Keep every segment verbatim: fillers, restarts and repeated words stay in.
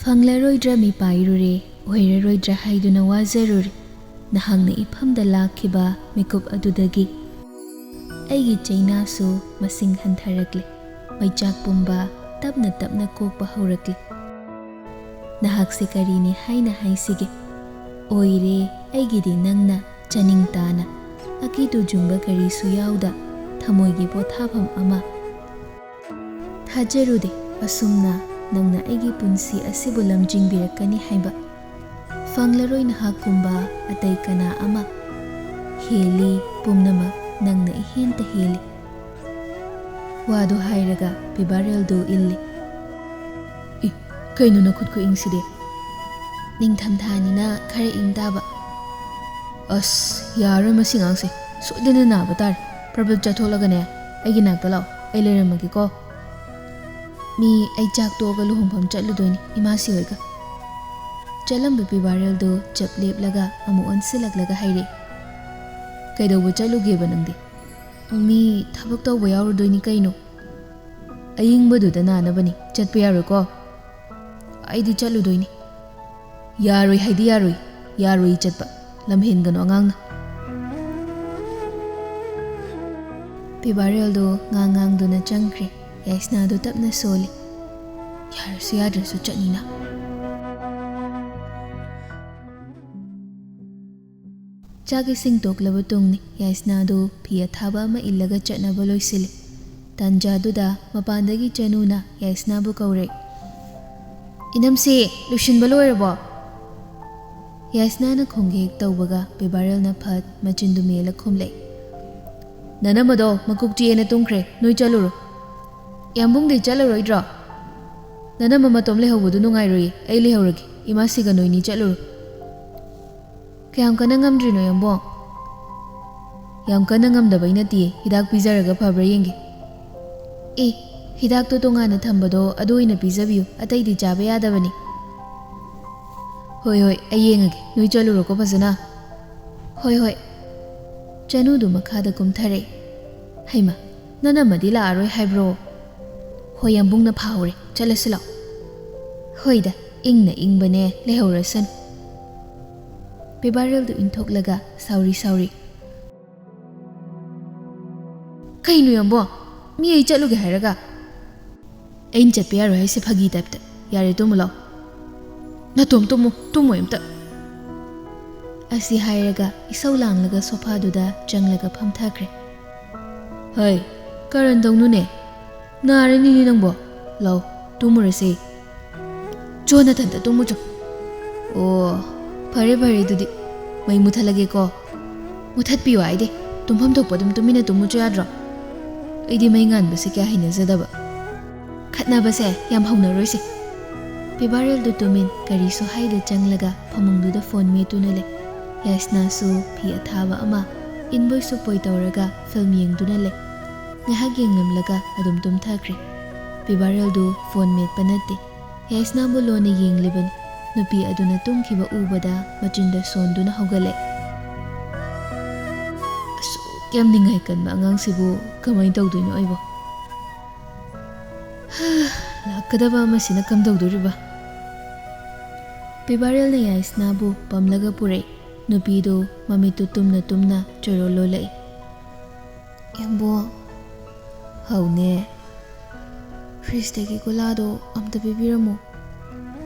ꯐꯪꯂꯔꯣꯏꯗ꯭ꯔꯥ ꯃꯤꯄꯥꯏꯔꯨꯔꯦ, ꯑꯣꯏꯔꯔꯣꯏꯗ꯭ꯔꯥ ꯍꯥꯏꯗꯨꯅ ꯋꯥꯖꯔꯨꯔꯦ꯫ ꯅꯍꯥꯛꯅ ꯏꯐꯝꯗ ꯂꯥꯛꯈꯤꯕ ꯃꯤꯀꯨꯞ ꯑꯗꯨꯗꯒꯤ ꯑꯩꯒꯤ ꯆꯩꯅꯥꯁꯨ ꯃꯁꯤꯡ ꯍꯟꯊꯔꯛꯂꯦ꯫ ꯃꯩꯆꯥꯛ ꯄꯨꯝꯕ ꯇꯞꯅ ꯇꯞꯅ ꯀꯣꯛꯄ ꯍꯧꯔꯛꯂꯦ꯫ ꯅꯍꯥꯛꯁꯦ ꯀꯔꯤꯅꯤ ꯍꯥꯏꯅ ꯍꯥꯏꯁꯤꯒꯦ? ꯑꯣꯏꯔꯦ ꯑꯩꯒꯤꯗꯤ ꯅꯪꯅ ꯆꯥꯅꯤꯡ ꯇꯥꯅ, ꯑꯀꯤꯇꯨ ꯖꯨꯡꯕ ꯀꯔꯤꯁꯨ ꯌꯥꯎꯗ ꯊꯃꯣꯏꯒꯤ ꯄꯣꯊꯥꯐꯝ ꯑꯃ꯫ ꯊꯥꯖꯔꯨꯗꯦ ꯑꯁꯨꯝꯅ ꯅꯪꯅ ꯑꯩꯒꯤ ꯄꯨꯟꯁꯤ ꯑꯁꯤꯕꯨ ꯂꯝꯖꯤꯡꯕꯤꯔꯛꯀꯅꯤ ꯍꯥꯏꯕ꯫ ꯐꯪꯂꯔꯣꯏ ꯅꯍꯥꯛꯀꯨꯝꯕ ꯑꯇꯩ ꯀꯅꯥ ꯑꯃ꯫ ꯍꯦꯜꯂꯤ ꯄꯨꯝꯅꯃꯛ ꯅꯪꯅ ꯏꯍꯦꯟꯇ ꯍꯦꯜꯂꯤ꯫ ꯋꯥꯗꯨ ꯍꯥꯏꯔꯒ ꯄꯤꯕꯥꯔꯦꯜꯗꯨ ꯏꯜꯂꯤ꯫ ꯏ, ꯀꯩꯅꯣ ꯅꯈꯨꯠ ꯈꯨꯏꯪꯁꯤꯗꯤ? ꯅꯤꯡꯊꯝꯊꯥꯅꯤꯅ ꯈꯔ ꯏꯪ ꯇꯥꯕ꯫ ꯑꯁ, ꯌꯥꯔꯣꯏ ꯃꯁꯤ ꯉꯥꯡꯁꯦ꯫ ꯁꯣꯏꯗꯅ ꯅꯥꯕ ꯇꯥꯔꯦ꯫ ꯄ꯭ꯔꯕꯜ, ꯆꯠꯊꯣꯛꯂꯒꯅꯦ ꯑꯩꯒꯤ ꯅꯥꯛꯇ ꯂꯥꯛꯑꯣ꯫ ꯑꯩ ꯂꯩꯔꯝꯃꯒꯦꯀꯣ꯫ ꯃꯤ, ꯑꯩ ꯆꯥꯛ ꯇꯣꯛꯑꯒ ꯂꯨꯍꯣꯡꯐꯝ ꯆꯠꯂꯨꯗꯣꯏꯅꯤ ꯏꯃꯥꯁꯤ ꯍꯣꯏꯒ꯫ ꯆꯠꯂꯝꯕ ꯄꯤꯕꯥꯔꯦꯜꯗꯨ ꯆꯞ ꯂꯦꯞꯂꯒ ꯑꯃꯨꯛ ꯑꯣꯟꯁꯤꯜꯂꯛꯂꯒ ꯍꯥꯏꯔꯛꯏ꯫ ꯀꯩꯗꯧꯕ ꯆꯠꯂꯨꯒꯦꯕ ꯅꯪꯗꯤ? ꯃꯤ, ꯊꯕꯛ ꯇꯧꯕ ꯌꯥꯎꯔꯨꯗꯣꯏꯅꯤ ꯀꯩꯅꯣ꯫ ꯑꯌꯤꯡꯕꯗꯨꯗ ꯅꯥꯅꯕꯅꯤ, ꯆꯠꯄ ꯌꯥꯔꯣꯏꯀꯣ꯫ ꯑꯩꯗꯤ ꯆꯠꯂꯨꯗꯣꯏꯅꯤ꯫ ꯌꯥꯔꯣꯏ ꯍꯥꯏꯗꯤ ꯌꯥꯔꯣꯏ, ꯌꯥꯔꯣꯏ ꯆꯠꯄ꯫ ꯂꯝꯍꯦꯟꯒꯅꯨ ꯑꯉꯥꯡꯅ꯫ ꯄꯤꯕꯥꯔꯦꯜꯗꯣ ꯉꯥꯡ ꯉꯥꯡꯗꯨꯅ ꯆꯪꯈ꯭ꯔꯦ꯫ ꯌꯥꯏꯁꯅꯥꯗꯣ ꯇꯞꯅ ꯁꯣꯜꯂꯤ꯫ ꯌꯥꯔꯁꯨ ꯌꯥꯗ꯭ꯔꯁꯨ ꯆꯠꯅꯤꯅ꯫ ꯆꯥꯛ ꯏꯁꯤꯡ ꯇꯣꯛꯂꯕ ꯇꯨꯡꯅꯤ꯫ ꯌꯥꯏꯁꯅꯥꯗꯨ ꯐꯤ ꯑꯊꯥꯕ ꯑꯃ ꯏꯜꯂꯒ ꯆꯠꯅꯕ ꯂꯣꯏꯁꯤꯜꯂꯤ꯫ ꯇꯥꯟꯖꯥꯗꯨꯗ ꯃꯄꯥꯟꯗꯒꯤ ꯆꯅꯨꯅ ꯌꯥꯏꯁꯅꯥꯕꯨ ꯀꯧꯔꯦ꯫ "ꯏꯅꯝꯁꯤ, ꯂꯣꯏꯁꯤꯟꯕ ꯂꯣꯏꯔꯕꯣ?" ꯌꯥꯏꯁꯅꯥꯅ ꯈꯣꯡꯒꯦ ꯍꯦꯛ ꯇꯧꯕꯒ ꯄꯤꯕꯥꯔꯦꯜꯅ ꯐꯠ ꯃꯆꯤꯟꯗꯨ ꯃꯦꯜꯂ ꯈꯨꯝꯂꯛꯏ꯫ "ꯅꯅꯝꯃꯗꯣ ꯃꯀꯣꯛ ꯆꯤꯛꯑꯦꯅ ꯇꯨꯝꯈ꯭ꯔꯦ, ꯅꯣꯏ ꯆꯠꯂꯨꯔꯣ꯫ ꯌꯥꯝꯕꯨꯡꯗꯤ ꯆꯠꯂꯔꯣꯏꯗ꯭ꯔꯣ? ꯅꯅꯝꯃ ꯃꯇꯣꯝ ꯂꯩꯍꯧꯕꯗꯨ ꯅꯨꯡꯉꯥꯏꯔꯣꯏꯌꯦ, ꯑꯩ ꯂꯩꯍꯧꯔꯒꯦ꯫ ꯏꯃꯥꯁꯤꯒ ꯅꯣꯏꯅꯤ ꯆꯠꯂꯨꯔꯣ꯫" "ꯀꯌꯥꯝ ꯀꯟꯅ ꯉꯝꯗ꯭ꯔꯤꯅꯣ, ꯌꯥꯝꯕꯨꯡ?" "ꯌꯥꯝ ꯀꯟꯅ ꯉꯝꯗꯕꯩ ꯅꯠꯇꯤꯌꯦ, ꯍꯤꯗꯥꯛ ꯄꯤꯖꯔꯒ ꯐꯕ꯭ꯔꯥ ꯌꯦꯡꯒꯦ꯫" "ꯑꯦ, ꯍꯤꯗꯥꯛꯇꯣ ꯇꯣꯉꯥꯟꯅ ꯊꯝꯕꯗꯣ ꯑꯗꯨ ꯑꯣꯏꯅ ꯄꯤꯖꯕꯤꯌꯨ, ꯑꯇꯩꯗꯤ ꯆꯥꯕ ꯌꯥꯗꯕꯅꯤ꯫" "ꯍꯣꯏ, ꯍꯣꯏ, ꯑꯩ ꯌꯦꯡꯉꯒꯦ, ꯅꯣꯏ ꯆꯠꯂꯨꯔꯣꯀꯣ ꯐꯖꯅ꯫" "ꯍꯣꯏ, ꯍꯣꯏ꯫" ꯆꯅꯨꯗꯨ ꯃꯈꯥꯗ ꯀꯨꯝꯊꯔꯛꯏ꯫ "ꯍꯩꯃ, ꯅꯅꯝꯃꯗꯤ ꯂꯥꯛꯑꯔꯣꯏ ꯍꯥꯏꯕ꯭ꯔꯣ?" "ꯍꯣꯏ, ꯌꯥꯝꯕꯨꯡꯅ ꯐꯥꯍꯧꯔꯦ, ꯆꯠꯂꯁꯤ ꯂꯥꯛꯑꯣ꯫" "ꯍꯣꯏꯗ, ꯏꯪꯅ ꯏꯪꯕꯅꯦ, ꯂꯩꯍꯧꯔꯁꯅꯨ꯫ ꯄꯦꯕꯥꯔꯦꯜꯗꯨ ꯏꯟꯊꯣꯛꯂꯒ ꯁꯥꯎꯔꯤ ꯁꯥꯎꯔꯤ, "ꯀꯩꯅꯣ ꯌꯥꯝꯕꯣ? ꯃꯤ ꯑꯩ ꯆꯠꯂꯨꯒꯦ ꯍꯥꯏꯔꯒ?" "ꯑꯩꯅ ꯆꯠꯄ ꯌꯥꯔꯣꯏ ꯍꯥꯏꯁꯦ ꯐꯥꯒꯤ ꯇꯥꯏꯞꯇ꯫ ꯌꯥꯔꯦ, ꯇꯨꯝꯃꯨ ꯂꯥꯎ꯫ ꯅꯥꯇꯣꯝ ꯇꯨꯝꯃꯨ, ꯇꯨꯝꯃꯣꯏ ꯑꯝꯇ꯫" ꯑꯁꯤ ꯍꯥꯏꯔꯒ ꯏꯁꯧ ꯂꯥꯡꯂꯒ ꯁꯣꯐꯥꯗꯨꯗ ꯆꯪꯂꯒ ꯐꯝꯊꯈ꯭ꯔꯦ꯫ "ꯍꯩ, ꯀꯔꯟ ꯇꯧꯅꯨꯅꯦ꯫ ꯅꯥꯔꯅꯤꯅꯦ ꯅꯪꯕꯣ꯫ ꯂꯥꯎ, ꯇꯨꯝꯃꯨꯔꯁꯦ꯫ ꯆꯣ, ꯅꯊꯟꯇ ꯇꯨꯝꯃꯨ ꯆꯣ꯫" "ꯑꯣ, ꯐꯔꯦ ꯐꯔꯦ ꯑꯗꯨꯗꯤ꯫ ꯃꯩ ꯃꯨꯊꯠꯂꯒꯦꯀꯣ꯫" "ꯃꯨꯊꯠꯄꯤꯌꯨ ꯍꯥꯏꯗꯦ꯫ ꯇꯨꯝꯐꯝ ꯊꯣꯛꯄ ꯑꯗꯨꯝ ꯇꯨꯃꯤꯟꯅ ꯇꯨꯝꯃꯨ ꯆꯣ ꯌꯥꯗ꯭ꯔꯣ? ꯑꯩꯗꯤ ꯃꯩ ꯉꯥꯟꯕꯁꯦ ꯀꯌꯥ ꯍꯩꯅꯖꯗꯕ꯫" "ꯈꯠꯅꯕꯁꯦ ꯌꯥꯝ ꯍꯧꯅꯔꯣꯏꯁꯦ꯫" ꯄꯦꯕꯥꯔꯦꯜꯗꯨ ꯇꯨꯃꯤꯟ ꯀꯔꯤꯁꯨ ꯍꯥꯏꯗ ꯆꯪꯂꯒ ꯐꯃꯨꯡꯗꯨꯗ ꯐꯣꯟ ꯃꯦꯠꯇꯨꯅ ꯂꯩ꯫ ꯌꯥꯏꯁꯅꯥꯁꯨ ꯐꯤ ꯑꯊꯥꯕ ꯑꯃ ꯏꯟꯕꯣꯏ ꯁꯨꯞꯄꯣꯏ ꯇꯧꯔꯒ ꯐꯤꯜꯝ ꯌꯦꯡꯗꯨꯅ ꯂꯩ꯫ ꯉꯥꯏꯍꯥꯛ ꯌꯦꯡꯂꯝꯂꯒ ꯑꯗꯨꯝ ꯇꯨꯝꯊꯈ꯭ꯔꯦ꯫ ꯄꯦꯕꯥꯔꯦꯜꯗꯨ ꯐꯣꯟ ꯃꯦꯠꯄ ꯅꯠꯇꯦ꯫ ꯌꯥꯏꯁꯅꯥꯕꯨ ꯂꯣꯟꯅ ꯌꯦꯡꯂꯤꯕꯅꯤ꯫ ꯅꯨꯄꯤ ꯑꯗꯨꯅ ꯇꯨꯝꯈꯤꯕ ꯎꯕꯗ ꯃꯆꯤꯟꯗ ꯁꯣꯟꯗꯨꯅ ꯍꯧꯒꯠꯂꯦ꯫ "ꯑꯁꯨꯛ ꯌꯥꯝ ꯅꯤꯡꯉꯥꯏ ꯀꯟꯕ ꯑꯉꯥꯡꯁꯤꯕꯨ ꯀꯃꯥꯏꯅ ꯇꯧꯗꯣꯏꯅꯣ ꯑꯩꯕꯣ? ꯂꯥꯛꯀꯗꯕ ꯑꯃꯁꯤꯅ ꯀꯝꯗꯧꯗꯣꯔꯤꯕ?" ꯄꯦꯕꯥꯔꯦꯜꯅ ꯌꯥꯏꯁꯅꯥꯕꯨ ꯄꯝꯂꯒ ꯄꯨꯔꯛꯏ꯫ ꯅꯨꯄꯤꯗꯨ ꯃꯃꯤꯠꯇꯨ ꯇꯨꯝꯅ ꯇꯨꯝꯅ ꯆꯣꯏꯔꯣꯜ ꯂꯣꯜꯂꯛꯏ꯫ "ꯌꯥꯝꯕꯣ꯫" "ꯍꯥꯎꯅꯦ꯫" "ꯐ꯭ꯔꯤꯖꯇꯒꯤ ꯒꯨꯂꯥꯗꯣ ꯑꯝꯇ ꯄꯤꯕꯤꯔꯝꯃꯨ꯫"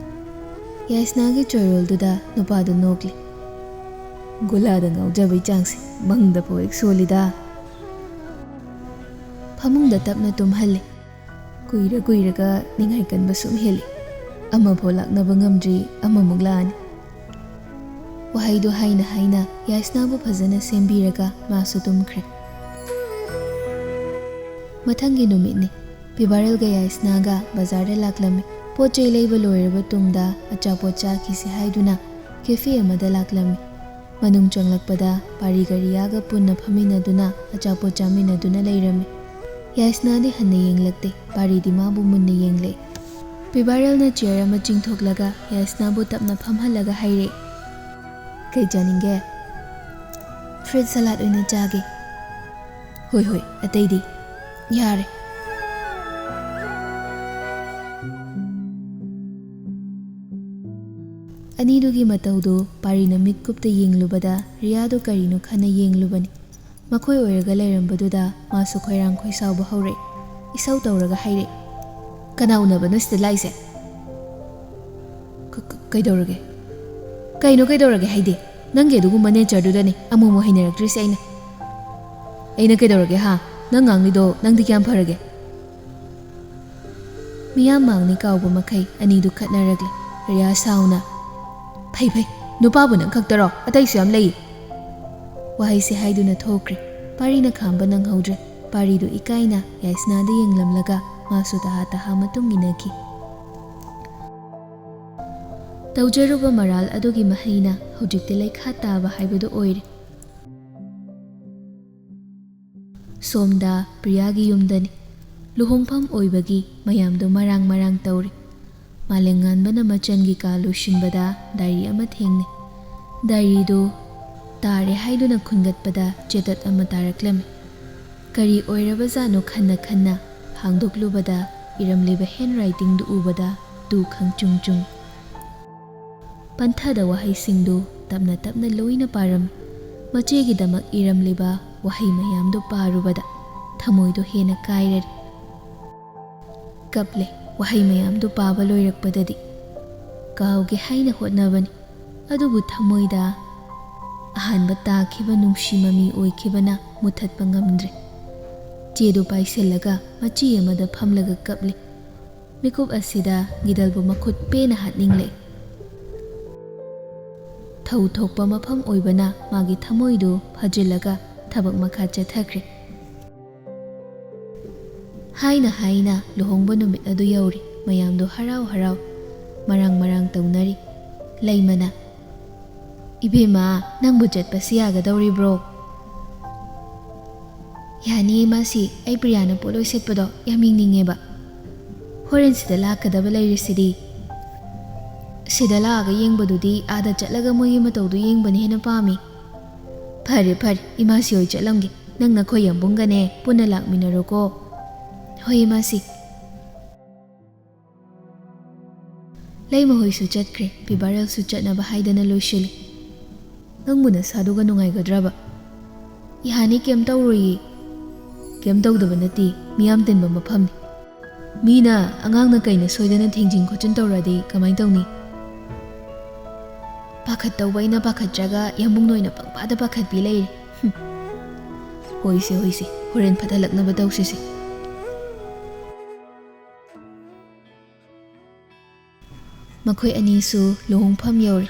ꯌꯥꯏꯁꯅꯥꯒꯤ ꯆꯣꯏꯔꯣꯜꯗꯨꯗ ꯅꯨꯄꯥꯗꯨ ꯅꯣꯛꯂꯤ꯫ "ꯒꯨꯂꯥꯗ ꯉꯥꯎꯖꯕꯩ ꯆꯥꯡꯁꯦ ꯃꯪꯗ ꯐꯥꯎ ꯍꯦꯛ ꯁꯣꯜꯂꯤꯗ꯫" ꯐꯃꯨꯡꯗ ꯇꯞꯅ ꯇꯨꯝꯍꯜꯂꯤ꯫ ꯀꯨꯏꯔ ꯀꯨꯏꯔꯒ ꯅꯤꯡꯉꯥꯏ ꯀꯟꯕ ꯁꯨꯝ ꯍꯦꯜꯂꯤ꯫ ꯑꯃꯐꯥꯎ ꯂꯥꯛꯅꯕ ꯉꯝꯗ꯭ꯔꯤ, ꯑꯃꯃꯨꯛ ꯂꯥꯛꯑꯅꯤ꯫ ꯋꯥꯍꯩꯗꯨ ꯍꯥꯏꯅ ꯍꯥꯏꯅ ꯌꯥꯏꯁꯅꯥꯕꯨ ꯐꯖꯅ ꯁꯦꯝꯕꯤꯔꯒ ꯃꯥꯁꯨ ꯇꯨꯝꯈ꯭ꯔꯦ꯫ ꯃꯊꯪꯒꯤ ꯅꯨꯃꯤꯠꯅꯤ꯫ ꯄꯤꯕꯥꯔꯦꯜꯒ ꯌꯥꯏꯁꯅꯥꯒ ꯕꯖꯥꯔꯗ ꯂꯥꯛꯂꯝꯃꯤ꯫ ꯄꯣꯠ ꯆꯩ ꯂꯩꯕ ꯂꯣꯏꯔꯕ ꯇꯨꯡꯗ ꯑꯆꯥꯄꯣꯠ ꯆꯥꯈꯤꯁꯤ ꯍꯥꯏꯗꯨꯅ ꯀꯦꯐꯦ ꯑꯃꯗ ꯂꯥꯛꯂꯝꯃꯤ꯫ ꯃꯅꯨꯡ ꯆꯪꯂꯛꯄꯗ ꯄꯥꯔꯤ ꯒꯥꯔꯤꯌꯥꯒ ꯄꯨꯟꯅ ꯐꯝꯃꯤꯟꯅꯗꯨꯅ ꯑꯆꯥꯄꯣꯠ ꯆꯥꯃꯤꯟꯅꯗꯨꯅ ꯂꯩꯔꯝꯃꯤ꯫ ꯌꯥꯏꯁꯅꯥꯗꯤ ꯍꯟꯅ ꯌꯦꯡꯂꯛꯇꯦ꯫ ꯄꯥꯔꯤꯗꯤ ꯃꯥꯕꯨ ꯃꯨꯟꯅ ꯌꯦꯡꯂꯦ꯫ ꯄꯤꯕꯥꯔꯦꯜꯅ ꯆꯤꯌꯔ ꯑꯃ ꯆꯤꯡꯊꯣꯛꯂꯒ ꯌꯥꯏꯁꯅꯥꯕꯨ ꯇꯞꯅ ꯐꯝꯍꯜꯂꯒ ꯍꯥꯏꯔꯦ, "ꯀꯩ ꯆꯥꯅꯤꯡꯒꯦ?" "ꯐ꯭ꯔꯨꯏꯠ ꯁꯂꯥꯗ ꯑꯣꯏꯅ ꯆꯥꯒꯦ꯫" "ꯍꯣꯏ ꯍꯣꯏ, ꯑꯇꯩꯗꯤ?" "ꯌꯥꯔꯦ꯫" ꯑꯅꯤꯗꯨꯒꯤ ꯃꯇꯧꯗꯨ ꯄꯥꯔꯤꯅ ꯃꯤꯠꯀꯨꯞꯇ ꯌꯦꯡꯂꯨꯕꯗ ꯔꯤꯌꯥꯗꯨ ꯀꯔꯤꯅꯣ ꯈꯟꯅ ꯌꯦꯡꯂꯨꯕꯅꯤ꯫ ꯃꯈꯣꯏ ꯑꯣꯏꯔꯒ ꯂꯩꯔꯝꯕꯗꯨꯗ ꯃꯥꯁꯨ ꯈꯣꯏꯔꯥꯡ ꯈꯣꯏꯁꯥꯎꯕ ꯍꯧꯔꯛꯏ꯫ ꯏꯁꯧ ꯇꯧꯔꯒ ꯍꯥꯏꯔꯛꯏ, "ꯀꯅꯥ ꯎꯅꯕꯅꯣ ꯁꯤꯗ ꯂꯥꯛꯏꯁꯦ?" "ꯀ-, ꯀ-, ꯀꯩꯗꯧꯔꯒꯦ?" "ꯀꯩꯅꯣ ꯀꯩꯗꯧꯔꯒꯦ ꯍꯥꯏꯗꯤ? ꯅꯪꯒꯤ ꯑꯗꯨꯒꯨꯝꯕ ꯅꯦꯆꯔꯗꯨꯗꯅꯦ ꯑꯃꯨꯛ ꯑꯃꯨꯛ ꯍꯩꯅꯔꯛꯇ꯭ꯔꯤꯁꯦ ꯑꯩꯅ꯫ ꯑꯩꯅ ꯀꯩꯗꯧꯔꯒꯦ ꯍꯥ? ꯅꯪ ꯉꯥꯡꯂꯤꯗꯣ ꯅꯪꯗꯤ ꯀꯌꯥꯝ ꯐꯔꯒꯦ?" ꯃꯤꯌꯥꯝ ꯃꯥꯡꯅꯤ ꯀꯥꯎꯕ ꯃꯈꯩ ꯑꯅꯤꯗꯨ ꯈꯠꯅꯔꯛꯂꯦ꯫ ꯔꯤꯌꯥ ꯁꯥꯎꯅ, "ꯐꯩ ꯐꯩ, ꯅꯨꯄꯥꯕꯨ ꯅꯪ ꯈꯛꯇꯔꯣ? ꯑꯇꯩꯁꯨ ꯌꯥꯝ ꯂꯩ꯫" ꯋꯥꯍꯩꯁꯦ ꯍꯥꯏꯗꯨꯅ ꯊꯣꯛꯈ꯭ꯔꯦ꯫ ꯄꯥꯔꯤꯅ ꯈꯥꯝꯕ ꯅꯪꯍꯧꯗ꯭ꯔꯦ꯫ ꯄꯥꯔꯤꯗꯨ ꯏꯀꯥꯏꯅ ꯌꯥꯏꯁꯅꯥꯗ ꯌꯦꯡꯂꯝꯂꯒ ꯃꯥꯁꯨ ꯇꯍꯥ ꯇꯍꯥ ꯃꯇꯨꯡ ꯏꯟꯅꯈꯤ꯫ ꯇꯧꯖꯔꯨꯕ ꯃꯔꯥꯜ ꯑꯗꯨꯒꯤ ꯃꯍꯩꯅ ꯍꯧꯖꯤꯛꯇꯤ ꯂꯩꯈꯥ ꯇꯥꯕ ꯍꯥꯏꯕꯗꯨ ꯑꯣꯏꯔꯦ꯫ ꯁꯣꯝꯗ ꯄ꯭ꯔꯤꯌꯥꯒꯤ ꯌꯨꯝꯗꯅꯤ꯫ ꯂꯨꯍꯣꯡꯐꯝ ꯑꯣꯏꯕꯒꯤ ꯃꯌꯥꯝꯗꯣ ꯃꯔꯥꯡ ꯃꯔꯥꯡ ꯇꯧꯔꯤ꯫ ꯃꯥꯂꯦꯝꯉꯥꯟꯕꯅ ꯃꯆꯟꯒꯤ ꯀꯥ ꯂꯣꯏꯁꯤꯟꯕꯗ ꯗꯥꯏꯔꯤ ꯑꯃ ꯊꯦꯡꯅꯩ꯫ ꯗꯥꯏꯔꯤꯗꯨ ꯇꯥꯔꯦ ꯍꯥꯏꯗꯨꯅ ꯈꯨꯟꯒꯠꯄꯗ ꯆꯦꯇꯠ ꯑꯃ ꯇꯥꯔꯛꯂꯝꯃꯤ꯫ ꯀꯔꯤ ꯑꯣꯏꯔꯕꯖꯥꯠꯅꯣ ꯈꯟꯅ ꯈꯟꯅ ꯍꯥꯡꯗꯣꯛꯂꯨꯕꯗ ꯏꯔꯝꯂꯤꯕ ꯍꯦꯟ ꯔꯥꯏꯇꯤꯡꯗꯨ ꯎꯕꯗ ꯇꯨ ꯈꯪ ꯆꯨꯡ ꯆꯨꯡ꯫ ꯄꯟꯊꯗ ꯋꯥꯍꯩꯁꯤꯡꯗꯨ ꯇꯞꯅ ꯇꯞꯅ ꯂꯣꯏꯅ ꯄꯥꯔꯝꯃꯤ꯫ ꯃꯆꯦꯒꯤꯗꯃꯛ ꯏꯔꯝꯂꯤꯕ ꯋꯥꯍꯩ ꯃꯌꯥꯝꯗꯨ ꯄꯥꯔꯨꯕꯗ ꯊꯃꯣꯏꯗꯨ ꯍꯦꯟꯅ ꯀꯥꯏꯔꯔꯦ꯫ ꯀꯞꯂꯦ꯫ ꯋꯥꯍꯩ ꯃꯌꯥꯝꯗꯨ ꯄꯥꯕ ꯂꯣꯏꯔꯛꯄꯗꯗꯤ ꯀꯥꯎꯒꯦ ꯍꯥꯏꯅ ꯍꯣꯠꯅꯕꯅꯤ, ꯑꯗꯨꯕꯨ ꯊꯃꯣꯏꯗ ꯑꯍꯥꯟꯕ ꯇꯥꯈꯤꯕ ꯅꯨꯡꯁꯤ ꯃꯃꯤ ꯑꯣꯏꯈꯤꯕꯅ ꯃꯨꯊꯠꯄ ꯉꯝꯗ꯭ꯔꯦ꯫ ꯆꯦꯗꯨ ꯄꯥꯏꯁꯤꯜꯂꯒ ꯃꯆꯤ ꯑꯃꯗ ꯐꯝꯂꯒ ꯀꯞꯂꯤ꯫ ꯃꯤꯀꯨꯞ ꯑꯁꯤꯗ ꯒꯤꯗꯜꯕꯨ ꯃꯈꯨꯠ ꯄꯦꯟꯅ ꯍꯥꯠꯅꯤꯡꯂꯦ꯫ ꯊꯧ ꯊꯣꯛꯄ ꯃꯐꯝ ꯑꯣꯏꯕꯅ ꯃꯥꯒꯤ ꯊꯃꯣꯏꯗꯨ ꯐꯥꯖꯤꯜꯂꯒ ꯊꯕꯛ ꯃꯈꯥ ꯆꯠꯊꯈ꯭ꯔꯦ꯫ ꯍꯥꯏꯅ ꯍꯥꯏꯅ ꯂꯨꯍꯣꯡꯕ ꯅꯨꯃꯤꯠ ꯑꯗꯨ ꯌꯧꯔꯦ꯫ ꯃꯌꯥꯝꯗꯨ ꯍꯔꯥꯎ ꯍꯔꯥꯎ ꯃꯔꯥꯡ ꯃꯔꯥꯡ ꯇꯧꯅꯔꯤ꯫ ꯂꯩꯃꯅ, "ꯏꯕꯦꯝꯃ, ꯅꯪꯕꯨ ꯆꯠꯄꯁꯤ ꯌꯥꯒꯗꯧꯔꯤꯕ꯭ꯔꯣ?" "ꯌꯥꯅꯤꯌꯦ ꯃꯥꯁꯤ, ꯑꯩ ꯄ꯭ꯔꯤꯌꯥꯅ ꯄꯣꯠꯂꯣꯏ ꯁꯦꯠꯄꯗꯣ ꯌꯥꯝ ꯌꯦꯡꯅꯤꯡꯉꯦꯕ꯫ ꯍꯣꯔꯦꯟ ꯁꯤꯗ ꯂꯥꯛꯀꯗꯕ ꯂꯩꯔꯤꯁꯤꯗꯤ꯫ ꯁꯤꯗ ꯂꯥꯛꯑꯒ ꯌꯦꯡꯕꯗꯨꯗꯤ ꯑꯥꯗ ꯆꯠꯂꯒ ꯃꯣꯏꯒꯤ ꯃꯇꯧꯗꯨ ꯌꯦꯡꯕꯅ ꯍꯦꯟꯅ ꯄꯥꯝꯃꯤ꯫" "ꯐꯔꯦ ꯐꯔꯦ, ꯏꯃꯥꯁꯤ ꯍꯣꯏ ꯆꯠꯂꯝꯒꯦ꯫ ꯅꯪ ꯅꯈꯣꯏ ꯌꯥꯝꯕꯨꯡꯒꯅꯦ ꯄꯨꯟꯅ ꯂꯥꯛꯃꯤꯟꯅꯔꯣꯀꯣ꯫" "ꯍꯣꯏ ꯏꯃꯥꯁꯤ꯫" ꯂꯩꯃꯍꯣꯏꯁꯨ ꯆꯠꯈ꯭ꯔꯦ, ꯄꯤꯕꯥꯔꯦꯜꯁꯨ ꯆꯠꯅꯕ ꯍꯥꯏꯗꯅ ꯂꯣꯏꯁꯤꯜꯂꯤ꯫ "ꯅꯪꯕꯨ ꯅꯁꯥꯗꯨꯒ ꯅꯨꯡꯉꯥꯏꯒꯗ꯭ꯔꯕ?" "ꯏꯍꯥꯅꯤ ꯀꯩꯝ ꯇꯧꯔꯣꯏꯌꯦ꯫" "ꯀꯩꯝ ꯇꯧꯗꯕ ꯅꯠꯇꯦ, ꯃꯤꯌꯥꯝ ꯇꯤꯟꯕ ꯃꯐꯝꯅꯤ꯫ ꯃꯤꯅ ꯑꯉꯥꯡꯅ ꯀꯩꯅ ꯁꯣꯏꯗꯅ ꯊꯦꯡꯖꯤꯟ ꯈꯣꯠꯆꯤꯟ ꯇꯧꯔꯛꯑꯗꯤ ꯀꯃꯥꯏꯅ ꯇꯧꯅꯤ?" "ꯄꯥꯈꯠꯇꯧꯕ ꯑꯩꯅ ꯄꯥꯈꯠꯇ꯭ꯔꯒ ꯏꯌꯥꯝꯕꯨꯡ ꯅꯣꯏꯅ ꯄꯪꯄꯥꯗ ꯄꯥꯈꯠꯄꯤ ꯂꯩꯔꯦ꯫ ꯍꯨꯝ꯫ ꯍꯣꯏꯁꯦ, ꯍꯣꯏꯁꯦ, ꯍꯣꯔꯦꯟ ꯐꯠ ꯍꯜꯂꯛꯅꯕ ꯇꯧꯁꯤꯁꯦ꯫" ꯃꯈꯣꯏ ꯑꯅꯤꯁꯨ ꯂꯨꯍꯣꯡꯐꯝ ꯌꯧꯔꯦ꯫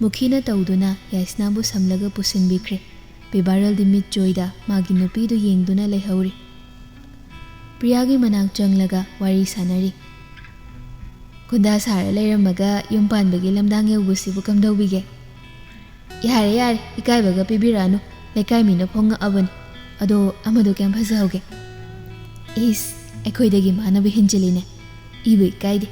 ꯃꯨꯈꯤꯅ ꯇꯧꯗꯨꯅ ꯌꯥꯏꯁꯅꯥꯕꯨ ꯁꯝꯂꯒ ꯄꯨꯁꯤꯟꯕꯤꯈ꯭ꯔꯦ꯫ ꯄꯤꯕꯥꯔꯦꯜꯗꯤ ꯃꯤꯠ ꯆꯣꯏꯗ ꯃꯥꯒꯤ ꯅꯨꯄꯤꯗꯨ ꯌꯦꯡꯗꯨꯅ ꯂꯩꯍꯧꯔꯤ꯫ ꯄ꯭ꯔꯤꯌꯥꯒꯤ ꯃꯅꯥꯛ ꯆꯪꯂꯒ ꯋꯥꯔꯤ ꯁꯥꯟꯅꯔꯤ꯫ "ꯒꯨꯟꯗꯥ ꯁꯥꯔ ꯂꯩꯔꯝꯃꯒ ꯌꯨꯝ ꯄꯥꯟꯕꯒꯤ ꯂꯝꯗꯥꯡ ꯌꯧꯕꯁꯤꯕꯨ ꯀꯝꯗꯧꯕꯤꯒꯦ?" "ꯌꯥꯔꯦ, ꯌꯥꯔꯦ, ꯏꯀꯥꯏꯕꯒ ꯄꯤꯕꯤꯔꯛꯑꯅꯨ꯫ ꯂꯩꯀꯥꯏ ꯃꯤꯅ ꯐꯣꯡꯉꯛꯑꯕꯅꯤ꯫ ꯑꯗꯣ ꯑꯃꯗꯣ ꯀꯌꯥꯝ ꯐꯖꯍꯧꯒꯦ?" "ꯏꯁ, ꯑꯩꯈꯣꯏꯗꯒꯤ ꯃꯥꯅꯕꯨ ꯍꯦꯟꯖꯤꯜꯂꯤꯅꯦ꯫ ꯏꯕꯨ ꯏꯀꯥꯏꯗꯦ꯫"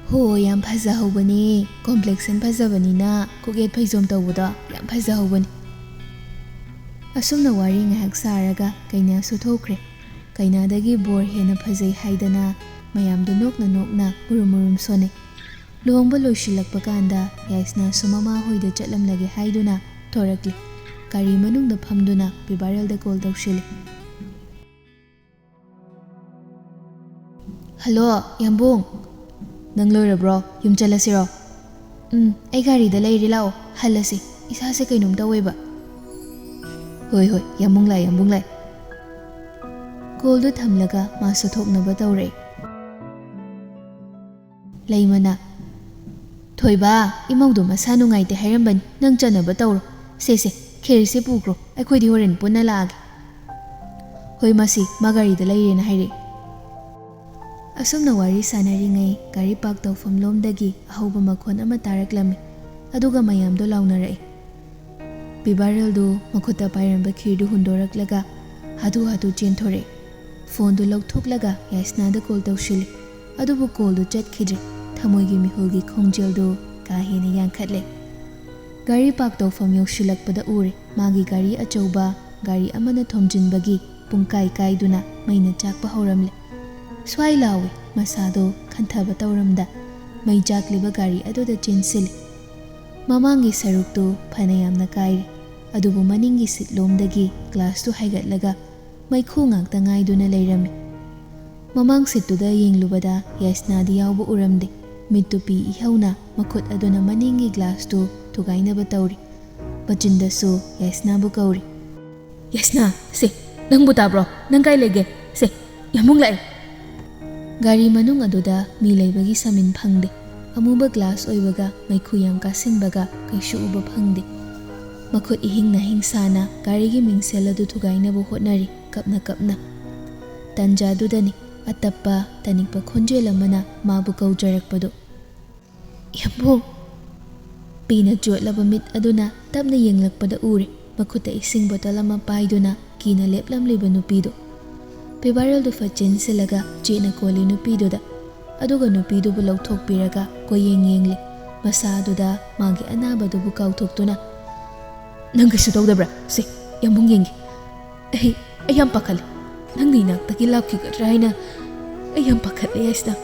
"ꯍꯣ, ꯌꯥꯝ ꯐꯖꯍꯧꯕꯅꯦ꯫ ꯀꯣꯝꯄ꯭ꯂꯦꯛꯁꯟ ꯐꯖꯕꯅꯤꯅ ꯀꯣꯛꯌꯦꯠ ꯐꯩꯖꯣꯝ ꯇꯧꯕꯗꯣ ꯌꯥꯝ ꯐꯖꯍꯧꯕꯅꯦ꯫" ꯑꯁꯨꯝꯅ ꯋꯥꯔꯤ ꯉꯥꯏꯍꯥꯛ ꯁꯥꯔꯒ ꯀꯩꯅꯥꯁꯨ ꯊꯣꯛꯈ꯭ꯔꯦ꯫ ꯀꯩꯅꯥꯗꯒꯤ ꯕꯣꯔ ꯍꯦꯟꯅ ꯐꯖꯩ ꯍꯥꯏꯗꯅ ꯃꯌꯥꯝꯗꯨ ꯅꯣꯛꯅ ꯅꯣꯛꯅ ꯃꯨꯔꯨꯝ ꯃꯨꯔꯨꯝ ꯁꯣꯟꯅꯩ꯫ ꯂꯨꯍꯣꯡꯕ ꯂꯣꯏꯁꯤꯜꯂꯛꯄ ꯀꯥꯟꯗ ꯌꯥꯏꯁꯅꯥꯁꯨ ꯃꯃꯥ ꯍꯣꯏꯗ ꯆꯠꯂꯝꯂꯒꯦ ꯍꯥꯏꯗꯨꯅ ꯊꯣꯔꯛꯂꯤ꯫ ꯒꯥꯔꯤ ꯃꯅꯨꯡꯗ ꯐꯝꯗꯨꯅ ꯄꯤꯕꯥꯔꯦꯜꯗ ꯀꯣꯜ ꯇꯧꯁꯤꯜꯂꯤ꯫ "ꯍꯜꯂꯣ, ꯌꯥꯝꯕꯨꯡ꯫ ꯅꯪ ꯂꯣꯏꯔꯕ꯭ꯔꯣ? ꯌꯨꯝ ꯆꯠꯂꯁꯤꯔꯣ?" "ꯎꯝ, ꯑꯩ ꯒꯥꯔꯤꯗ ꯂꯩꯔꯦ, ꯂꯥꯛꯑꯣ, ꯍꯜꯂꯁꯤ꯫ ꯏꯁꯥꯁꯦ ꯀꯩꯅꯣꯝ ꯇꯧꯋꯦꯕ꯫" "ꯍꯣꯏ, ꯍꯣꯏ, ꯌꯥꯝꯕꯨꯡ ꯂꯥꯛꯑꯦ, ꯌꯥꯝꯕꯨꯡ ꯂꯥꯛꯑꯦ꯫" ꯀꯣꯜꯗꯨ ꯊꯝꯂꯒ ꯃꯥꯁꯨ ꯊꯣꯛꯅꯕ ꯇꯧꯔꯛꯑꯦ꯫ ꯂꯩꯃꯅ, "ꯊꯣꯏꯕ, ꯏꯃꯧꯗꯣ ꯃꯁꯥ ꯅꯨꯡꯉꯥꯏꯇꯦ ꯍꯥꯏꯔꯝꯕꯅꯤ, ꯅꯪ ꯆꯠꯅꯕ ꯇꯧꯔꯣ꯫ ꯁꯦ, ꯁꯦ, ꯈꯦꯔꯁꯦ ꯄꯨꯈ꯭ꯔꯣ, ꯑꯩꯈꯣꯏꯗꯤ ꯍꯣꯔꯦꯟ ꯄꯨꯟꯅ ꯂꯥꯛꯑꯒꯦ꯫" "ꯍꯣꯏ, ꯃꯥꯁꯤ ꯃꯥ ꯒꯥꯔꯤꯗ ꯂꯩꯔꯦꯅ ꯍꯥꯏꯔꯛꯑꯦ꯫" ꯑꯁꯨꯝꯅ ꯋꯥꯔꯤ ꯁꯥꯟꯅꯔꯤꯉꯩ ꯒꯥꯔꯤ ꯄꯥꯔꯛ ꯇꯧꯐꯝ ꯂꯣꯝꯗꯒꯤ ꯑꯍꯧꯕ ꯃꯈꯣꯟ ꯑꯃ ꯇꯥꯔꯛꯂꯝꯃꯤ, ꯑꯗꯨꯒ ꯃꯌꯥꯝꯗꯣ ꯂꯥꯎꯅꯔꯛꯏ꯫ ꯄꯤꯕꯥꯔꯦꯜꯗꯨ ꯃꯈꯨꯠꯇ ꯄꯥꯏꯔꯝꯕ ꯈꯤꯔꯗꯨ ꯍꯨꯟꯗꯣꯔꯛꯂꯒ ꯍꯥꯊꯨ ꯍꯥꯊꯨ ꯆꯦꯟꯊꯣꯔꯛꯏ꯫ ꯐꯣꯟꯗꯨ ꯂꯧꯊꯣꯛꯂꯒ ꯌꯥꯏꯁꯅꯥꯗ ꯀꯣꯜ ꯇꯧꯁꯤꯜꯂꯤ, ꯑꯗꯨꯕꯨ ꯀꯣꯜꯗꯨ ꯆꯠꯈꯤꯗ꯭ꯔꯦ꯫ ꯊꯃꯣꯏꯒꯤ ꯃꯤꯍꯨꯜꯒꯤ ꯈꯣꯡꯖꯦꯜꯗꯨ ꯀꯥ ꯍꯦꯟꯅ ꯌꯥꯡꯈꯠꯂꯦ꯫ ꯒꯥꯔꯤ ꯄꯥꯔꯛ ꯇꯧꯐꯝ ꯌꯧꯁꯤꯜꯂꯛꯄꯗ ꯎꯔꯦ, ꯃꯥꯒꯤ ꯒꯥꯔꯤ ꯑꯆꯧꯕ ꯒꯥꯔꯤ ꯑꯃꯅ ꯊꯣꯝꯖꯤꯟꯕꯒꯤ ꯄꯨꯡꯀꯥꯏ ꯀꯥꯏꯗꯨꯅ ꯃꯩꯅ ꯆꯥꯛꯄ ꯍꯧꯔꯝꯂꯦ꯫ ꯁ꯭ꯋꯥꯏ ꯂꯥꯎꯏ, ꯃꯁꯥꯗꯣ ꯈꯟꯊꯕ ꯇꯧꯔꯝꯗ꯫ ꯃꯩ ꯆꯥꯛꯂꯤꯕ ꯒꯥꯔꯤ ꯑꯗꯨꯗ ꯆꯦꯟꯁꯤꯜꯂꯤ꯫ ꯃꯃꯥꯡꯒꯤ ꯁꯔꯨꯛꯇꯨ ꯐꯅ ꯌꯥꯝꯅ ꯀꯥꯏꯔꯤ, ꯑꯗꯨꯕꯨ ꯃꯅꯤꯡꯒꯤ ꯁꯤꯠꯂꯣꯝꯗꯒꯤ ꯒ꯭ꯂꯥꯁꯇꯨ ꯍꯥꯏꯒꯠꯂꯒ ꯃꯩꯈꯨ ꯉꯥꯛꯇ ꯉꯥꯏꯗꯨꯅ ꯂꯩꯔꯝꯃꯤ꯫ ꯃꯃꯥꯡ ꯁꯤꯠꯇꯨꯗ ꯌꯦꯡꯂꯨꯕꯗ ꯌꯥꯏꯁꯅꯥꯗꯤ ꯌꯥꯎꯕ ꯎꯔꯝꯗꯦ꯫ ꯃꯤꯠꯇꯨ ꯄꯤ ꯏꯍꯧꯅ ꯃꯈꯨꯠ ꯑꯗꯨꯅ ꯃꯅꯤꯡꯒꯤ ꯒ꯭ꯂꯥꯁꯇꯨ ꯊꯨꯒꯥꯏꯅꯕ ꯇꯧꯔꯤ꯫ ꯃꯆꯤꯟꯗꯁꯨ ꯌꯥꯏꯁꯅꯥꯕꯨ ꯀꯧꯔꯤ꯫ "ꯌꯥꯏꯁꯅꯥ, ꯁꯦ, ꯅꯪꯕꯨ ꯇꯥꯕ꯭ꯔꯣ? ꯅꯪ ꯀꯥꯏ ꯂꯩꯒꯦ? ꯁꯦ, ꯌꯥꯝꯕꯨꯡ ꯂꯥꯛꯑꯦ!" ꯒꯥꯔꯤ ꯃꯅꯨꯡ ꯑꯗꯨꯗ ꯃꯤ ꯂꯩꯕꯒꯤ ꯁꯃꯤꯟ ꯐꯪꯗꯦ꯫ ꯑꯃꯨꯕ ꯒ꯭ꯂꯥꯁ ꯑꯣꯏꯕꯒ ꯃꯩꯈꯨ ꯌꯥꯝ ꯀꯥꯁꯤꯟꯕꯒ ꯀꯩꯁꯨ ꯎꯕ ꯐꯪꯗꯦ꯫ ꯃꯈꯨꯠ ꯏꯍꯤꯡ ꯅꯥꯍꯤꯡ ꯁꯥꯅ ꯒꯥꯔꯤꯒꯤ ꯃꯤꯡꯁꯦꯜ ꯑꯗꯨ ꯊꯨꯒꯥꯏꯅꯕ ꯍꯣꯠꯅꯔꯤ, ꯀꯞꯅ ꯀꯞꯅ꯫ ꯇꯟꯖꯥꯗꯨꯗꯅꯤ ꯑꯇꯞꯄ ꯇꯅꯤꯛꯄ ꯈꯣꯟꯖꯦꯜ ꯑꯃꯅ ꯃꯥꯕꯨ ꯀꯧꯖꯔꯛꯄꯗꯨ꯫ "ꯌꯥꯝꯕꯨꯡ!" ꯄꯤꯅ ꯆꯣꯠꯂꯕ ꯃꯤꯠ ꯑꯗꯨꯅ ꯇꯞꯅ ꯌꯦꯡꯂꯛꯄꯗ ꯎꯔꯦ, ꯃꯈꯨꯠꯇ ꯏꯁꯤꯡ ꯕꯣꯇꯜ ꯑꯃ ꯄꯥꯏꯗꯨꯅ ꯀꯤꯅ ꯂꯦꯞꯂꯝꯂꯤꯕ ꯅꯨꯄꯤꯗꯨ꯫ ꯄꯤꯕꯥꯔꯦꯜꯗꯨ ꯐꯠ ꯆꯦꯟꯁꯤꯜꯂꯒ ꯆꯦꯠꯅ ꯀꯣꯜꯂꯤ ꯅꯨꯄꯤꯗꯨꯗ, ꯑꯗꯨꯒ ꯅꯨꯄꯤꯗꯨꯕꯨ ꯂꯧꯊꯣꯛꯄꯤꯔꯒ ꯀꯣꯏꯌꯦꯡ ꯌꯦꯡꯂꯤ꯫ ꯃꯁꯥ ꯑꯗꯨꯗ ꯃꯥꯒꯤ ꯑꯅꯥꯕꯗꯨꯕꯨ ꯀꯥꯎꯊꯣꯛꯇꯨꯅ, "ꯅꯪ ꯀꯩꯁꯨ ꯇꯧꯗꯕ꯭ꯔꯥ? ꯁꯦ, ꯌꯥꯝꯕꯨꯡ ꯌꯦꯡꯒꯦ꯫ ꯑꯩ, ꯑꯩ ꯌꯥꯝ ꯄꯥꯈꯠꯂꯦ꯫ ꯅꯪꯅ ꯏꯅꯥꯛꯇꯒꯤ ꯂꯥꯞꯈꯤꯒꯗ꯭ꯔꯥ ꯍꯥꯏꯅ ꯑꯩ ꯌꯥꯝ ꯄꯥꯈꯠꯂꯦ, ꯌꯥꯏꯁꯅꯥ꯫"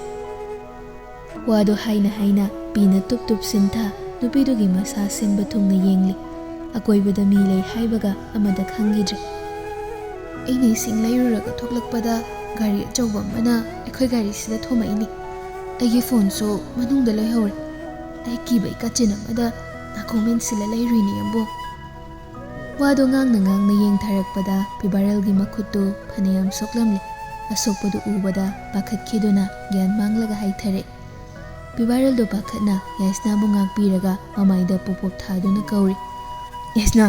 ꯋꯥꯗꯨ ꯍꯥꯏꯅ ꯍꯥꯏꯅ ꯄꯤꯅ ꯇꯨꯞ ꯇꯨꯞ ꯁꯤꯟꯊ ꯅꯨꯄꯤꯗꯨꯒꯤ ꯃꯁꯥ ꯁꯤꯟꯕ ꯊꯨꯡꯅ ꯌꯦꯡꯂꯤ꯫ ꯑꯀꯣꯏꯕꯗ ꯃꯤ ꯂꯩ ꯍꯥꯏꯕꯒ ꯑꯃꯗ ꯈꯪꯈꯤꯗ꯭ꯔꯦ꯫ "ꯑꯩꯅ ꯏꯁꯤꯡ ꯂꯩꯔꯨꯔꯒ ꯊꯣꯛꯂꯛꯄꯗ ꯒꯥꯔꯤ ꯑꯆꯧꯕ ꯑꯃꯅ ꯑꯩꯈꯣꯏ ꯒꯥꯔꯤꯁꯤꯗ ꯊꯣꯝꯃꯛꯏꯅꯤ꯫ ꯑꯩꯒꯤ ꯐꯣꯟꯁꯨ ꯃꯅꯨꯡꯗ ꯂꯩꯍꯧꯔꯦ꯫ ꯑꯩ ꯀꯤꯕꯩ ꯀꯥꯆꯤꯟ ꯑꯃꯗ ꯅꯥꯀꯣꯡ ꯃꯦꯟꯁꯤꯜꯂ ꯂꯩꯔꯨꯏꯅꯦ, ꯌꯥꯝꯕꯨꯡ꯫" ꯋꯥꯗꯨ ꯉꯥꯡꯅ ꯉꯥꯡꯅ ꯌꯦꯡꯊꯔꯛꯄꯗ ꯄꯤꯕꯥꯔꯦꯜꯒꯤ ꯃꯈꯨꯠꯇꯨ ꯐꯅꯌꯥꯝ ꯁꯣꯛꯂꯝꯂꯦ꯫ ꯑꯁꯣꯛꯄꯗꯨ ꯎꯕꯗ ꯄꯥꯈꯠꯈꯤꯗꯨꯅ ꯒ꯭ꯌꯥꯟ ꯃꯥꯡꯂꯒ ꯍꯥꯏꯊꯔꯦ꯫ ꯄꯤꯕꯥꯔꯦꯜꯗꯣ ꯄꯥꯈꯠꯅ ꯌꯥꯏꯁꯅꯥꯕꯨ ꯉꯥꯛꯄꯤꯔꯒ ꯃꯃꯥꯏꯗ ꯄꯣꯞ ꯄꯣꯞ ꯊꯥꯗꯨꯅ ꯀꯧꯔꯤ꯫ "ꯌꯥꯏꯁꯅꯥ,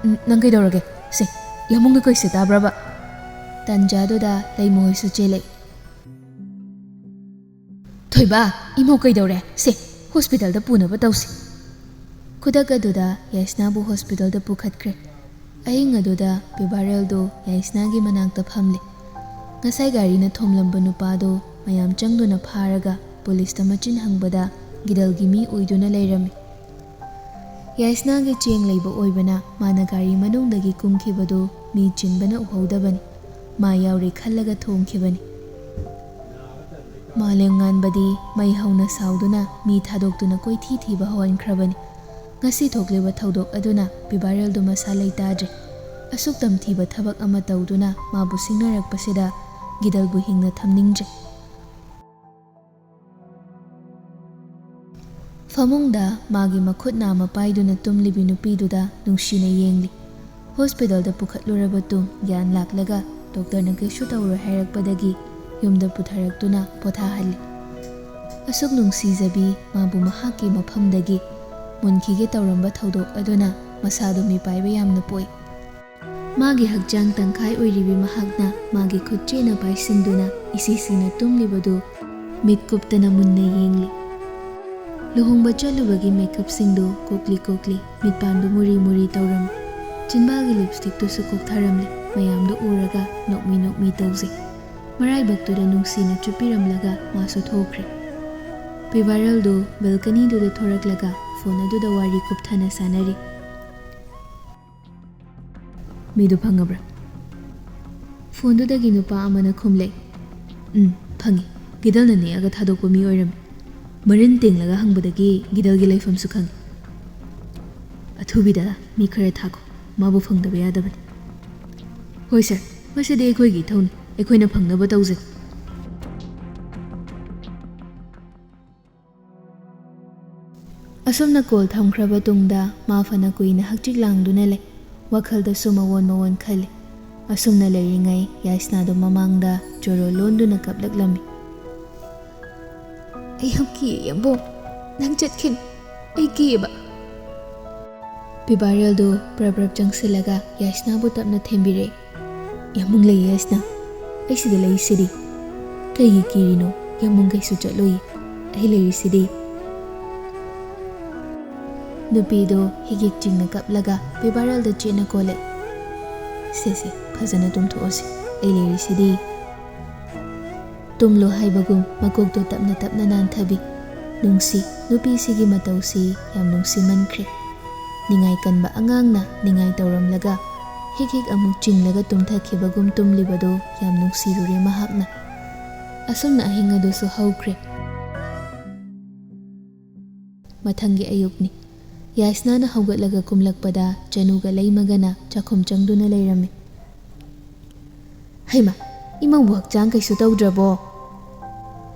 ꯅ-, ꯅꯪ ꯀꯩꯗꯧꯔꯒꯦ? ꯁꯦ, ꯌꯥꯝꯕꯨꯡꯅ ꯀꯩꯁꯦ ꯇꯥꯕ꯭ꯔꯕ?" ꯇꯟꯖꯥꯗꯨꯗ ꯂꯩꯃꯍꯣꯏꯁꯨ ꯆꯦꯜꯂꯛꯏ꯫ "ꯊꯣꯏꯕ, ꯏꯃꯧ ꯀꯩꯗꯧꯔꯦ? ꯁꯦ, ꯍꯣꯁꯄꯤꯇꯥꯜꯗ ꯄꯨꯅꯕ ꯇꯧꯁꯤ꯫" ꯈꯨꯗꯛ ꯑꯗꯨꯗ ꯌꯥꯏꯁꯅꯥꯕꯨ ꯍꯣꯁꯄꯤꯇꯥꯜꯗ ꯄꯨꯈꯠꯈ꯭ꯔꯦ꯫ ꯑꯍꯤꯡ ꯑꯗꯨꯗ ꯄꯤꯕꯥꯔꯦꯜꯗꯨ ꯌꯥꯏꯁꯅꯥꯒꯤ ꯃꯅꯥꯛꯇ ꯐꯝꯂꯤ꯫ ꯉꯁꯥꯏ ꯒꯥꯔꯤꯅ ꯊꯣꯝꯂꯝꯕ ꯅꯨꯄꯥꯗꯨ ꯃꯌꯥꯝ ꯆꯪꯗꯨꯅ ꯐꯥꯔꯒ ꯄꯨꯂꯤꯁꯇ ꯃꯆꯤꯟ ꯍꯪꯕꯗ ꯒꯤꯔꯜꯒꯤ ꯃꯤ ꯑꯣꯏꯗꯨꯅ ꯂꯩꯔꯝꯃꯤ꯫ ꯌꯥꯏꯁꯅꯥꯒꯤ ꯆꯦꯡ ꯂꯩꯕ ꯑꯣꯏꯕꯅ ꯃꯥꯅ ꯒꯥꯔꯤ ꯃꯅꯨꯡꯗꯒꯤ ꯀꯨꯝꯈꯤꯕꯗꯨ ꯃꯤ ꯆꯤꯟꯕꯅ ꯎꯍꯧꯗꯕꯅꯤ꯫ ꯃꯥ ꯌꯥꯎꯔꯦ ꯈꯜꯂꯒ ꯊꯣꯡꯈꯤꯕꯅꯤ꯫ ꯃꯥꯂꯦꯝ ꯉꯥꯟꯕꯗꯤ ꯃꯩ ꯍꯧꯅ ꯁꯥꯎꯗꯨꯅ ꯃꯤ ꯊꯥꯗꯣꯛꯇꯨꯅ ꯀꯣꯏꯊꯤ ꯊꯤꯕ ꯍꯧꯍꯟꯈ꯭ꯔꯕꯅꯤ꯫ ꯉꯁꯤ ꯊꯣꯛꯂꯤꯕ ꯊꯧꯗꯣꯛ ꯑꯗꯨꯅ ꯄꯤꯕꯥꯔꯦꯜꯗꯨ ꯃꯁꯥ ꯂꯩꯇꯥꯗ꯭ꯔꯦ꯫ ꯑꯁꯨꯛ ꯇꯝꯊꯤꯕ ꯊꯕꯛ ꯑꯃ ꯇꯧꯗꯨꯅ ꯃꯥꯕꯨ ꯁꯤꯡꯅꯔꯛꯄꯁꯤꯗ ꯒꯤꯗꯜꯕꯨ ꯍꯤꯡꯅ ꯊꯝꯅꯤꯡꯗ꯭ꯔꯦ꯫ ꯐꯃꯨꯡꯗ ꯃꯥꯒꯤ ꯃꯈꯨꯠ ꯅꯥꯝꯃ ꯄꯥꯏꯗꯨꯅ ꯇꯨꯝꯂꯤꯕꯤ ꯅꯨꯄꯤꯗꯨꯗ ꯅꯨꯡꯁꯤꯅ ꯌꯦꯡꯂꯤ꯫ ꯍꯣꯁꯄꯤꯇꯥꯜꯗ ꯄꯨꯈꯠꯂꯨꯔꯕ ꯇꯨꯡ ꯒ꯭ꯌꯥꯟ ꯂꯥꯛꯂꯒ ꯗꯣꯛꯇꯔꯅ ꯀꯩꯁꯨ ꯇꯧꯔꯣꯏ ꯍꯥꯏꯔꯛꯄꯗꯒꯤ ꯌꯨꯝꯗ ꯄꯨꯊꯔꯛꯇꯨꯅ ꯄꯣꯊꯥꯍꯜꯂꯤ꯫ ꯑꯁꯨꯛ ꯅꯨꯡꯁꯤꯖꯕꯤ ꯃꯥꯕꯨ ꯃꯍꯥꯛꯀꯤ ꯃꯐꯝꯗꯒꯤ ꯃꯨꯟꯈꯤꯒꯦ ꯇꯧꯔꯝꯕ ꯊꯧꯗꯣꯛ ꯑꯗꯨꯅ ꯃꯁꯥꯗꯨ ꯃꯤꯄꯥꯏꯕ ꯌꯥꯝꯅ ꯄꯣꯛꯏ꯫ ꯃꯥꯒꯤ ꯍꯛꯆꯥꯡ ꯇꯪꯈꯥꯏ ꯑꯣꯏꯔꯤꯕꯤ ꯃꯍꯥꯛꯅ ꯃꯥꯒꯤ ꯈꯨꯠꯆꯦꯅ ꯄꯥꯏꯁꯤꯟꯗꯨꯅ ꯏꯁꯤꯁꯤꯅ ꯇꯨꯝꯂꯤꯕꯗꯨ ꯃꯤꯠ ꯀꯨꯞꯇꯅ ꯃꯨꯟꯅ ꯌꯦꯡꯂꯤ꯫ ꯂꯨꯍꯣꯡꯕ ꯆꯠꯂꯨꯕꯒꯤ ꯃꯦꯀꯞꯁꯤꯡꯗꯨ ꯀꯣꯛꯂꯤ ꯀꯣꯛꯂꯤ, ꯃꯤꯠꯄꯥꯟꯗꯨ ꯃꯨꯔꯤ ꯃꯨꯔꯤ ꯇꯧꯔꯝꯃꯤ꯫ ꯆꯤꯟꯕꯥꯜꯒꯤ ꯂꯤꯞꯁꯇꯤꯛꯇꯨꯁꯨ ꯀꯣꯛꯊꯔꯝꯂꯤ꯫ ꯃꯌꯥꯝꯗꯨ ꯎꯔꯒ ꯅꯣꯛꯃꯤ ꯅꯣꯛꯃꯤ ꯇꯧꯖꯩ꯫ ꯃꯔꯥꯏꯕꯛꯇꯨꯗ ꯅꯨꯡꯁꯤꯅ ꯆꯨꯞꯄꯤꯔꯝꯂꯒ ꯃꯥꯁꯨ ꯊꯣꯛꯈ꯭ꯔꯦ꯫ ꯄꯤꯕꯥꯔꯦꯜꯗꯨ ꯕꯦꯜꯀꯅꯤꯗꯨꯗ ꯊꯣꯔꯛꯂꯒ ꯐꯣꯟ ꯑꯗꯨꯗ ꯋꯥꯔꯤ ꯀꯨꯞꯊꯅ ꯁꯥꯟꯅꯔꯤ꯫ "ꯃꯤꯗꯨ ꯐꯪꯉꯕ꯭ꯔꯥ?" ꯐꯣꯟꯗꯨꯗꯒꯤ ꯅꯨꯄꯥ ꯑꯃꯅ ꯈꯨꯝꯂꯦ꯫ "ꯎꯝ, ꯐꯪꯉꯤ꯫ ꯒꯤꯗꯜꯅ ꯅꯦꯛꯑꯒ ꯊꯥꯗꯣꯛꯄ ꯃꯤ ꯑꯣꯏꯔꯝꯃꯤ꯫ ꯃꯔꯤꯟ ꯇꯦꯡꯂꯒ ꯍꯪꯕꯗꯒꯤ ꯒꯤꯗꯜꯒꯤ ꯂꯩꯐꯝꯁꯨ ꯈꯪꯉꯤ꯫ ꯑꯊꯨꯕꯤꯗ ꯃꯤ ꯈꯔ ꯊꯥꯈꯣ꯫ ꯃꯥꯕꯨ ꯐꯪꯗꯕ ꯌꯥꯗꯕꯅꯤ꯫" "ꯍꯣꯏ ꯁꯥꯔ, ꯃꯁꯤꯗꯤ ꯑꯩꯈꯣꯏꯒꯤ ꯏꯊꯧꯅꯤ꯫ ꯑꯩꯈꯣꯏꯅ ꯐꯪꯅꯕ ꯇꯧꯖꯒꯦ꯫" ꯑꯁꯨꯝꯅ ꯀꯣꯜ ꯊꯝꯈ꯭ꯔꯕ ꯇꯨꯡꯗ ꯃꯥ ꯐꯅ ꯀꯨꯏꯅ ꯍꯛꯆꯤꯛ ꯂꯥꯡꯗꯨꯅ ꯂꯩ꯫ ꯋꯥꯈꯜꯗꯁꯨ ꯃꯑꯣꯟ ꯃꯑꯣꯟ ꯈꯜꯂꯤ꯫ ꯑꯁꯨꯝꯅ ꯂꯩꯔꯤꯉꯩ ꯌꯥꯏꯁꯅꯥꯗꯨ ꯃꯃꯥꯡꯗ ꯆꯣꯔꯣ ꯂꯣꯟꯗꯨꯅ ꯀꯞꯂꯛꯂꯝꯃꯤ꯫ "ꯑꯩ ꯌꯥꯝ ꯀꯤꯌꯦ, ꯌꯥꯝꯕꯣ꯫ ꯅꯪ ꯆꯠꯈꯤꯅꯨ꯫ ꯑꯩ ꯀꯤꯌꯦꯕ꯫" ꯄꯤꯕꯥꯔꯦꯜꯗꯨ ꯄ꯭ꯔꯞ ꯄ꯭ꯔꯞ ꯆꯪꯁꯤꯜꯂꯒ ꯌꯥꯏꯁꯅꯥꯕꯨ ꯇꯞꯅ ꯊꯦꯝꯕꯤꯔꯛꯏ꯫ "ꯌꯥꯝꯕꯨꯡ ꯂꯩꯌꯦ ꯌꯥꯏꯁꯅꯥ꯫ ꯑꯩ ꯁꯤꯗ ꯂꯩꯔꯤꯁꯤꯗꯤ꯫ ꯀꯩꯒꯤ ꯀꯤꯔꯤꯅꯣ? ꯌꯥꯝꯕꯨꯡ ꯀꯩꯁꯨ ꯆꯠꯂꯣꯏꯌꯦ꯫ ꯑꯩ ꯂꯩꯔꯤꯁꯤꯗꯤ꯫" ꯅꯨꯄꯤꯗꯣ ꯍꯤꯒꯤꯛ ꯆꯤꯡꯅ ꯀꯞꯂꯒ ꯄꯤꯕꯥꯔꯦꯜꯗ ꯆꯦꯠꯅ ꯀꯣꯜꯂꯦ꯫ "ꯁꯦ ꯁꯦ, ꯐꯖꯅ ꯇꯨꯝꯊꯣꯛꯑꯣꯁꯦ꯫ ꯑꯩ ꯂꯩꯔꯤꯁꯤꯗꯤ꯫" ꯇꯨꯝꯂꯣ ꯍꯥꯏꯕꯒꯨꯝ ꯃꯀꯣꯛꯇꯣ ꯇꯞꯅ ꯇꯞꯅ ꯅꯥꯟꯊꯕꯤ꯫ ꯅꯨꯡꯁꯤ, ꯅꯨꯄꯤꯁꯤꯒꯤ ꯃꯇꯧꯁꯤ ꯌꯥꯝ ꯅꯨꯡꯁꯤꯃꯟꯈ꯭ꯔꯦ꯫ ꯅꯤꯡꯉꯥꯏ ꯀꯟꯕ ꯑꯉꯥꯡꯅ ꯅꯤꯡꯉꯥꯏ ꯇꯧꯔꯝꯂꯒ ꯍꯤꯛ ꯍꯤꯛ ꯑꯃꯨꯛ ꯆꯤꯡꯂꯒ ꯇꯨꯝꯊꯈꯤꯕꯒꯨꯝ ꯇꯨꯝꯂꯤꯕꯗꯣ ꯌꯥꯝ ꯅꯨꯡꯁꯤꯔꯨꯔꯦ ꯃꯍꯥꯛꯅ꯫ ꯑꯁꯨꯝꯅ ꯑꯍꯤꯡ ꯑꯗꯨꯁꯨ ꯍꯧꯈ꯭ꯔꯦ꯫ ꯃꯊꯪꯒꯤ ꯑꯌꯨꯛꯅꯤ꯫ ꯌꯥꯏꯁꯅꯥꯅ ꯍꯧꯒꯠꯂꯒ ꯀꯨꯝꯂꯛꯄꯗ ꯆꯅꯨꯒ ꯂꯩꯃꯒꯅ ꯆꯥꯛꯈꯨꯝ ꯆꯪꯗꯨꯅ ꯂꯩꯔꯝꯃꯤ꯫ "ꯍꯩꯃꯥ, ꯏꯃꯧꯕꯨ ꯍꯛꯆꯥꯡ ꯀꯩꯁꯨ ꯇꯧꯗ꯭ꯔꯕꯣ?"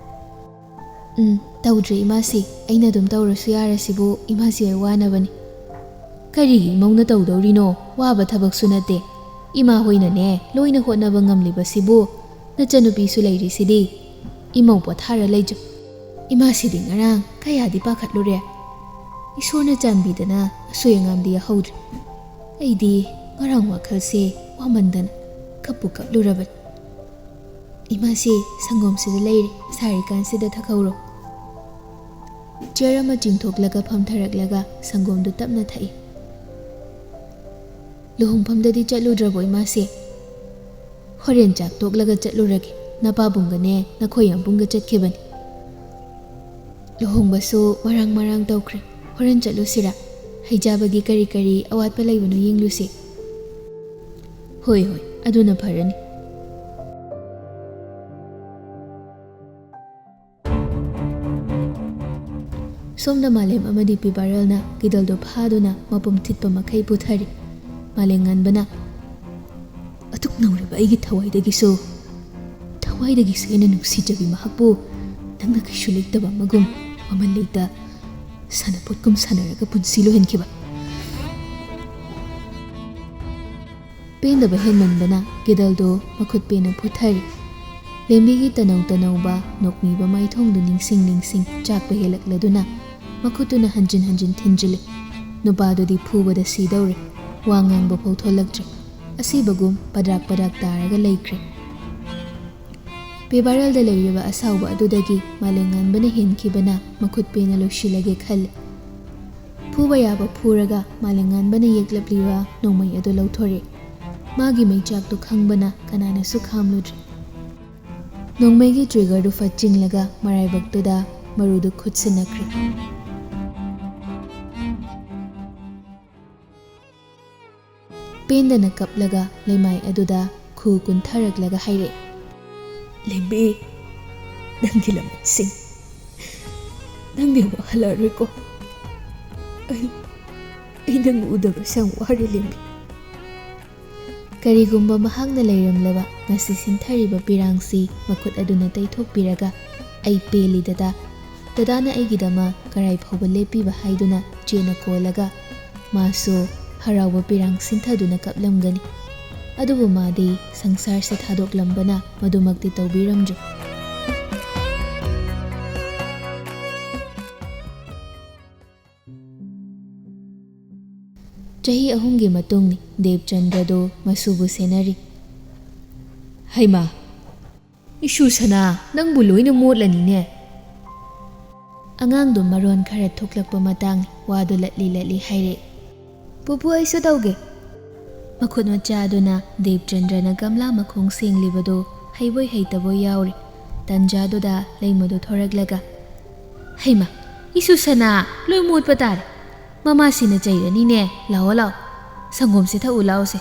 "ꯎꯝ, ꯇꯧꯗ꯭ꯔꯦ ꯏꯃꯥꯁꯤ, ꯑꯩꯅ ꯑꯗꯨꯝ ꯇꯧꯔꯁꯨ ꯌꯥꯔꯁꯤꯕꯨ, ꯏꯃꯥꯁꯤ ꯍꯣꯏ ꯋꯥꯅꯕꯅꯤ꯫" "ꯀꯔꯤꯒꯤ ꯏꯃꯧꯅ ꯇꯧꯗꯧꯔꯤꯅꯣ? ꯋꯥꯕ ꯊꯕꯛꯁꯨ ꯅꯠꯇꯦ꯫ ꯏꯃꯥ ꯍꯣꯏꯅꯅꯦ ꯂꯣꯏꯅ ꯍꯣꯠꯅꯕ ꯉꯝꯂꯤꯕꯁꯤꯕꯨ, ꯅꯆꯟꯅꯨꯄꯤꯁꯨ ꯂꯩꯔꯤꯁꯤꯗꯤ꯫ ꯏꯃꯧ ꯄꯣꯊꯥꯔ ꯂꯩꯖꯧ꯫" ꯏꯃꯥꯁꯤꯗꯤ ꯉꯔꯥꯡ ꯀꯌꯥꯗꯤ ꯄꯥꯈꯠꯂꯨꯔꯦ꯫ ꯏꯁꯣꯔꯅ ꯆꯥꯟꯕꯤꯗꯅ ꯑꯁꯣꯏ ꯑꯉꯥꯝꯗꯤ ꯌꯥꯍꯧꯗ꯭ꯔꯦ꯫ ꯑꯩꯗꯤ ꯉꯔꯥꯡ ꯋꯥꯈꯜꯁꯦ ꯋꯥꯃꯟꯗꯅ ꯀꯞꯄꯨ ꯀꯞꯂꯨꯔꯕꯅꯤ꯫ "ꯏꯃꯥꯁꯤ ꯁꯪꯒꯣꯝꯁꯤꯗ ꯂꯩꯔꯦ, ꯁꯥꯔꯤꯀꯥꯟꯁꯤꯗ ꯊꯛꯍꯧꯔꯣ꯫" ꯆꯤꯌꯔ ꯑꯃ ꯆꯤꯡꯊꯣꯛꯂꯒ ꯐꯝꯊꯔꯛꯂꯒ ꯁꯪꯒꯣꯝꯗꯨ ꯇꯞꯅ ꯊꯛꯏ꯫ "ꯂꯨꯍꯣꯡꯐꯝꯗꯗꯤ ꯆꯠꯂꯨꯗ꯭ꯔꯕꯣ ꯏꯃꯥꯁꯤ?" "ꯍꯣꯔꯦꯟ ꯆꯥꯛ ꯇꯣꯛꯂꯒ ꯆꯠꯂꯨꯔꯒꯦ꯫ ꯅꯄꯥꯕꯨꯡꯒꯅꯦ ꯅꯈꯣꯏ ꯌꯥꯝꯕꯨꯡꯒ ꯆꯠꯈꯤꯕꯅꯤ꯫" "ꯂꯨꯍꯣꯡꯕꯁꯨ ꯃꯔꯥꯡ ꯃꯔꯥꯡ ꯇꯧꯈ꯭ꯔꯦ꯫ ꯍꯣꯔꯦꯟ ꯆꯠꯂꯨꯁꯤꯔꯥ? ꯍꯩꯖꯥꯕꯒꯤ ꯀꯔꯤ ꯀꯔꯤ ꯑꯋꯥꯠꯄ ꯂꯩꯕꯅꯣ ꯌꯦꯡꯂꯨꯁꯤ꯫" "ꯍꯣꯏ, ꯍꯣꯏ, ꯑꯗꯨꯅ ꯐꯔꯅꯤ꯫" ꯁꯣꯝꯗ ꯃꯥꯂꯦꯝ ꯑꯃꯗꯤ ꯄꯤꯕꯥꯔꯦꯜꯅ ꯀꯤꯗꯜꯗꯨ ꯐꯥꯗꯨꯅ ꯃꯄꯨꯝ ꯊꯤꯠꯄ ꯃꯈꯩ ꯄꯨꯊꯔꯤ꯫ ꯃꯥꯂꯦꯝꯉꯥꯟꯕꯅ, "ꯑꯗꯨꯛ ꯅꯧꯔꯤꯕ ꯑꯩꯒꯤ ꯊꯋꯥꯏꯗꯒꯤꯁꯨ, ꯊꯋꯥꯏꯗꯒꯤꯁꯨ ꯍꯦꯟꯅ ꯅꯨꯡꯁꯤꯖꯕꯤ ꯃꯍꯥꯛꯄꯨ ꯅꯪꯅ ꯀꯩꯁꯨ ꯂꯩꯇꯕ ꯑꯃꯒꯨꯝ ꯃꯃꯜ ꯂꯩꯇ ꯁꯥꯟꯅꯄꯣꯠꯀꯨꯝ ꯁꯥꯟꯅꯔꯒ ꯄꯨꯟꯁꯤ ꯂꯣꯏꯍꯟꯈꯤꯕ꯫" ꯄꯦꯟꯗꯕ ꯍꯦꯟꯃꯟꯕꯅ ꯀꯤꯗꯜꯗꯨ ꯃꯈꯨꯠ ꯄꯦꯟꯅ ꯄꯨꯊꯔꯤ꯫ ꯂꯦꯝꯕꯤꯒꯤ ꯇꯅꯧ ꯇꯅꯧꯕ ꯅꯣꯛꯃꯤꯕ ꯃꯥꯏꯊꯣꯡꯗꯨ ꯅꯤꯡꯁꯤꯡ ꯅꯤꯡꯁꯤꯡ ꯆꯥꯛꯄ ꯍꯦꯜꯂꯛꯂꯗꯨꯅ ꯃꯈꯨꯠꯇꯨꯅ ꯍꯟꯖꯤꯟ ꯍꯟꯖꯤꯟ ꯊꯤꯟꯖꯤꯜꯂꯤ꯫ ꯅꯨꯄꯥꯗꯨꯗꯤ ꯐꯨꯕꯗ ꯁꯤꯗꯧꯔꯦ꯫ ꯋꯥ ꯉꯥꯡꯕ ꯐꯥꯎ ꯊꯣꯛꯂꯛꯇ꯭ꯔꯦ꯫ ꯑꯁꯤꯕꯒꯨꯝ ꯄꯗ꯭ꯔꯥꯛ ꯄꯗ꯭ꯔꯥꯛ ꯇꯥꯔꯒ ꯂꯩꯈ꯭ꯔꯦ꯫ ꯄꯤꯕꯥꯔꯦꯜꯗ ꯂꯩꯔꯤꯕ ꯑꯁꯥꯎꯕ ꯑꯗꯨꯗꯒꯤ ꯃꯥꯂꯦꯝꯉꯥꯟꯕꯅ ꯍꯦꯟꯈꯤꯕꯅ ꯃꯈꯨꯠ ꯄꯦꯟꯅ ꯂꯣꯏꯁꯤꯜꯂꯒꯦ ꯈꯜꯂꯤ꯫ ꯐꯨꯕ ꯌꯥꯕ ꯐꯨꯔꯒ ꯃꯥꯂꯦꯝꯉꯥꯟꯕꯅ ꯌꯦꯛꯂꯛꯂꯤꯕ ꯅꯣꯡꯃꯩ ꯑꯗꯨ ꯂꯧꯊꯣꯔꯛꯏ꯫ ꯃꯥꯒꯤ ꯃꯩꯆꯥꯛꯇꯨ ꯈꯪꯕꯅ ꯀꯅꯥꯅꯁꯨ ꯈꯥꯝꯂꯨꯗ꯭ꯔꯦ꯫ ꯅꯣꯡꯃꯩꯒꯤ ꯇ꯭ꯔꯤꯒꯔꯗꯨ ꯐꯠ ꯆꯤꯡꯂꯒ ꯃꯔꯥꯏꯕꯛꯇꯨꯗ ꯃꯔꯨꯗꯨ ꯈꯨꯠ ꯁꯤꯟꯅꯈ꯭ꯔꯦ꯫ ꯄꯦꯟꯗꯅ ꯀꯞꯂꯒ ꯂꯩꯃꯥꯏ ꯑꯗꯨꯗ ꯈꯨ ꯀꯨꯟꯊꯔꯛꯂꯒ ꯍꯥꯏꯔꯛꯏ, "ꯂꯦꯝꯕꯤ, ꯅꯪꯒꯤ ꯂꯃꯟꯁꯤꯡ, ꯅꯪꯗꯤ ꯑꯃꯨꯛ ꯍꯜꯂꯛꯑꯔꯣꯏꯀꯣ? ꯑꯩ ꯑꯩ ꯅꯪ ꯎꯗꯕꯁꯦ ꯌꯥꯝ ꯋꯥꯔꯦ, ꯂꯦꯝꯕꯤ꯫ ꯀꯔꯤꯒꯨꯝꯕ ꯃꯍꯥꯛꯅ ꯂꯩꯔꯝꯂꯕ ꯉꯁꯤ ꯁꯤꯟꯊꯔꯤꯕ ꯄꯤꯔꯥꯡꯁꯤ ꯃꯈꯨꯠ ꯑꯗꯨꯅ ꯇꯩꯊꯣꯛꯄꯤꯔꯒ, "ꯑꯩ ꯄꯦꯜꯂꯤ ꯗꯗꯥ, ꯗꯗꯥꯅ ꯑꯩꯒꯤꯗꯃꯛ ꯀꯔꯥꯏ ꯐꯥꯎꯕ ꯂꯦꯞꯄꯤꯕ" ꯍꯥꯏꯗꯨꯅ ꯆꯦꯅ ꯀꯣꯜꯂꯒ, ꯃꯥꯁꯨ ꯍꯔꯥꯎꯕ ꯄꯤꯔꯥꯡ ꯁꯤꯟꯊꯗꯨꯅ ꯀꯞꯂꯝꯒꯅꯤ꯫ ꯑꯗꯨꯕꯨ ꯃꯥꯗꯤ ꯁꯪꯁꯥꯔꯁꯦ ꯊꯥꯗꯣꯛꯂꯝꯕꯅ ꯃꯗꯨꯃꯛꯇꯤ ꯇꯧꯕꯤꯔꯝꯗ꯭ꯔꯦ꯫ ꯆꯍꯤ ꯑꯍꯨꯝꯒꯤ ꯃꯇꯨꯡꯅꯤ ꯗꯦꯕꯆꯟꯗ꯭ꯔꯗꯨ ꯃꯁꯨꯕꯨ ꯁꯦꯟꯅꯔꯤ꯫ "ꯍꯩꯃꯥ, ꯏꯁꯨ ꯁꯅꯥ, ꯅꯪꯕꯨ ꯂꯣꯏꯅ ꯃꯣꯠꯂꯅꯤꯅꯦ!" ꯑꯉꯥꯡꯗꯨ ꯃꯔꯣꯟ ꯈꯔ ꯊꯣꯛꯂꯛꯄ ꯃꯇꯥꯡꯅꯤ, ꯋꯥꯗꯨ ꯂꯠꯂꯤ ꯂꯠꯂꯤ ꯍꯥꯏꯔꯛꯏ꯫ "ꯄꯨꯄꯨ, ꯑꯩꯁꯨ ꯇꯧꯒꯦ꯫" ꯃꯈꯨꯠ ꯃꯆꯥ ꯑꯗꯨꯅ ꯗꯦꯕꯆꯟꯗ꯭ꯔꯅ ꯒꯝꯂꯥ ꯃꯈꯣꯡ ꯁꯦꯡꯂꯤꯕꯗꯨ ꯍꯩꯕꯣꯏ ꯍꯩꯇꯕꯣꯏ ꯌꯥꯎꯔꯤ꯫ ꯇꯟꯖꯥꯗꯨꯗ ꯂꯩꯃꯗꯨ ꯊꯣꯔꯛꯂꯒ, "ꯍꯩꯃꯥ, ꯏꯁꯨ ꯁꯅꯥ, ꯂꯣꯏ ꯃꯣꯠꯄ ꯇꯥꯔꯦ꯫ ꯃꯃꯥꯁꯤꯅ ꯆꯩꯔꯅꯤꯅꯦ꯫ ꯂꯥꯛꯑꯣ, ꯂꯥꯛꯑꯣ, ꯁꯪꯒꯣꯝꯁꯦ ꯊꯛꯎ ꯂꯥꯛꯑꯣꯁꯦ꯫"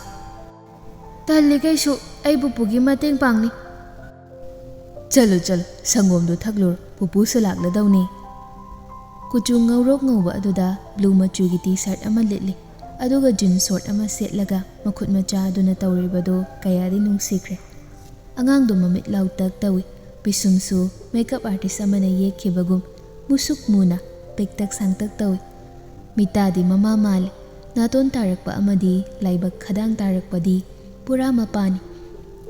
"ꯇꯜꯂꯤ ꯀꯩꯁꯨ, ꯑꯩ ꯄꯨꯄꯨꯒꯤ ꯃꯇꯦꯡ ꯄꯥꯡꯅꯤ꯫" "ꯆꯠꯂꯨ, ꯆꯠꯂꯨ, ꯁꯪꯒꯣꯝꯗꯨ ꯊꯛꯂꯨꯔꯣ, ꯄꯨꯄꯨꯁꯨ ꯂꯥꯛꯂꯗꯧꯅꯤ꯫" ꯀꯨꯆꯨ ꯉꯧꯔꯣꯛ ꯉꯧꯕ ꯑꯗꯨꯗ ꯕ꯭ꯂꯨ ꯃꯆꯨꯒꯤ ꯇꯤ ꯁꯥꯔꯠ ꯑꯃ ꯂꯤꯠꯂꯤ, ꯑꯗꯨꯒ ꯖꯤꯟꯁ ꯁꯣꯔꯠ ꯑꯃ ꯁꯦꯠꯂꯒ ꯃꯈꯨꯠ ꯃꯆꯥ ꯑꯗꯨꯅ ꯇꯧꯔꯤꯕꯗꯨ ꯀꯌꯥꯗꯤ ꯅꯨꯡꯁꯤꯈ꯭ꯔꯦ꯫ ꯑꯉꯥꯡꯗꯨ ꯃꯃꯤꯠ ꯂꯥꯎꯇꯛ ꯇꯧꯏ꯫ ꯄꯤꯁꯨꯝꯁꯨ ꯃꯦꯀꯞ ꯑꯥꯔꯇꯤꯁ ꯑꯃꯅ ꯌꯦꯛꯈꯤꯕꯒꯨꯝ ꯃꯨꯁꯨꯛ ꯃꯨꯅ ꯄꯤꯛꯇꯛ ꯁꯥꯡꯇꯛ ꯇꯧꯏ꯫ ꯃꯤꯇꯥꯗꯤ ꯃꯃꯥ ꯃꯥꯜꯂꯤ꯫ ꯅꯥꯇꯣꯟ ꯇꯥꯔꯛꯄ ꯑꯃꯗꯤ ꯂꯥꯏꯕꯛ ꯈꯗꯥꯡ ꯇꯥꯔꯛꯄꯗꯤ ꯄꯨꯔꯥ ꯃꯄꯥꯅꯤ꯫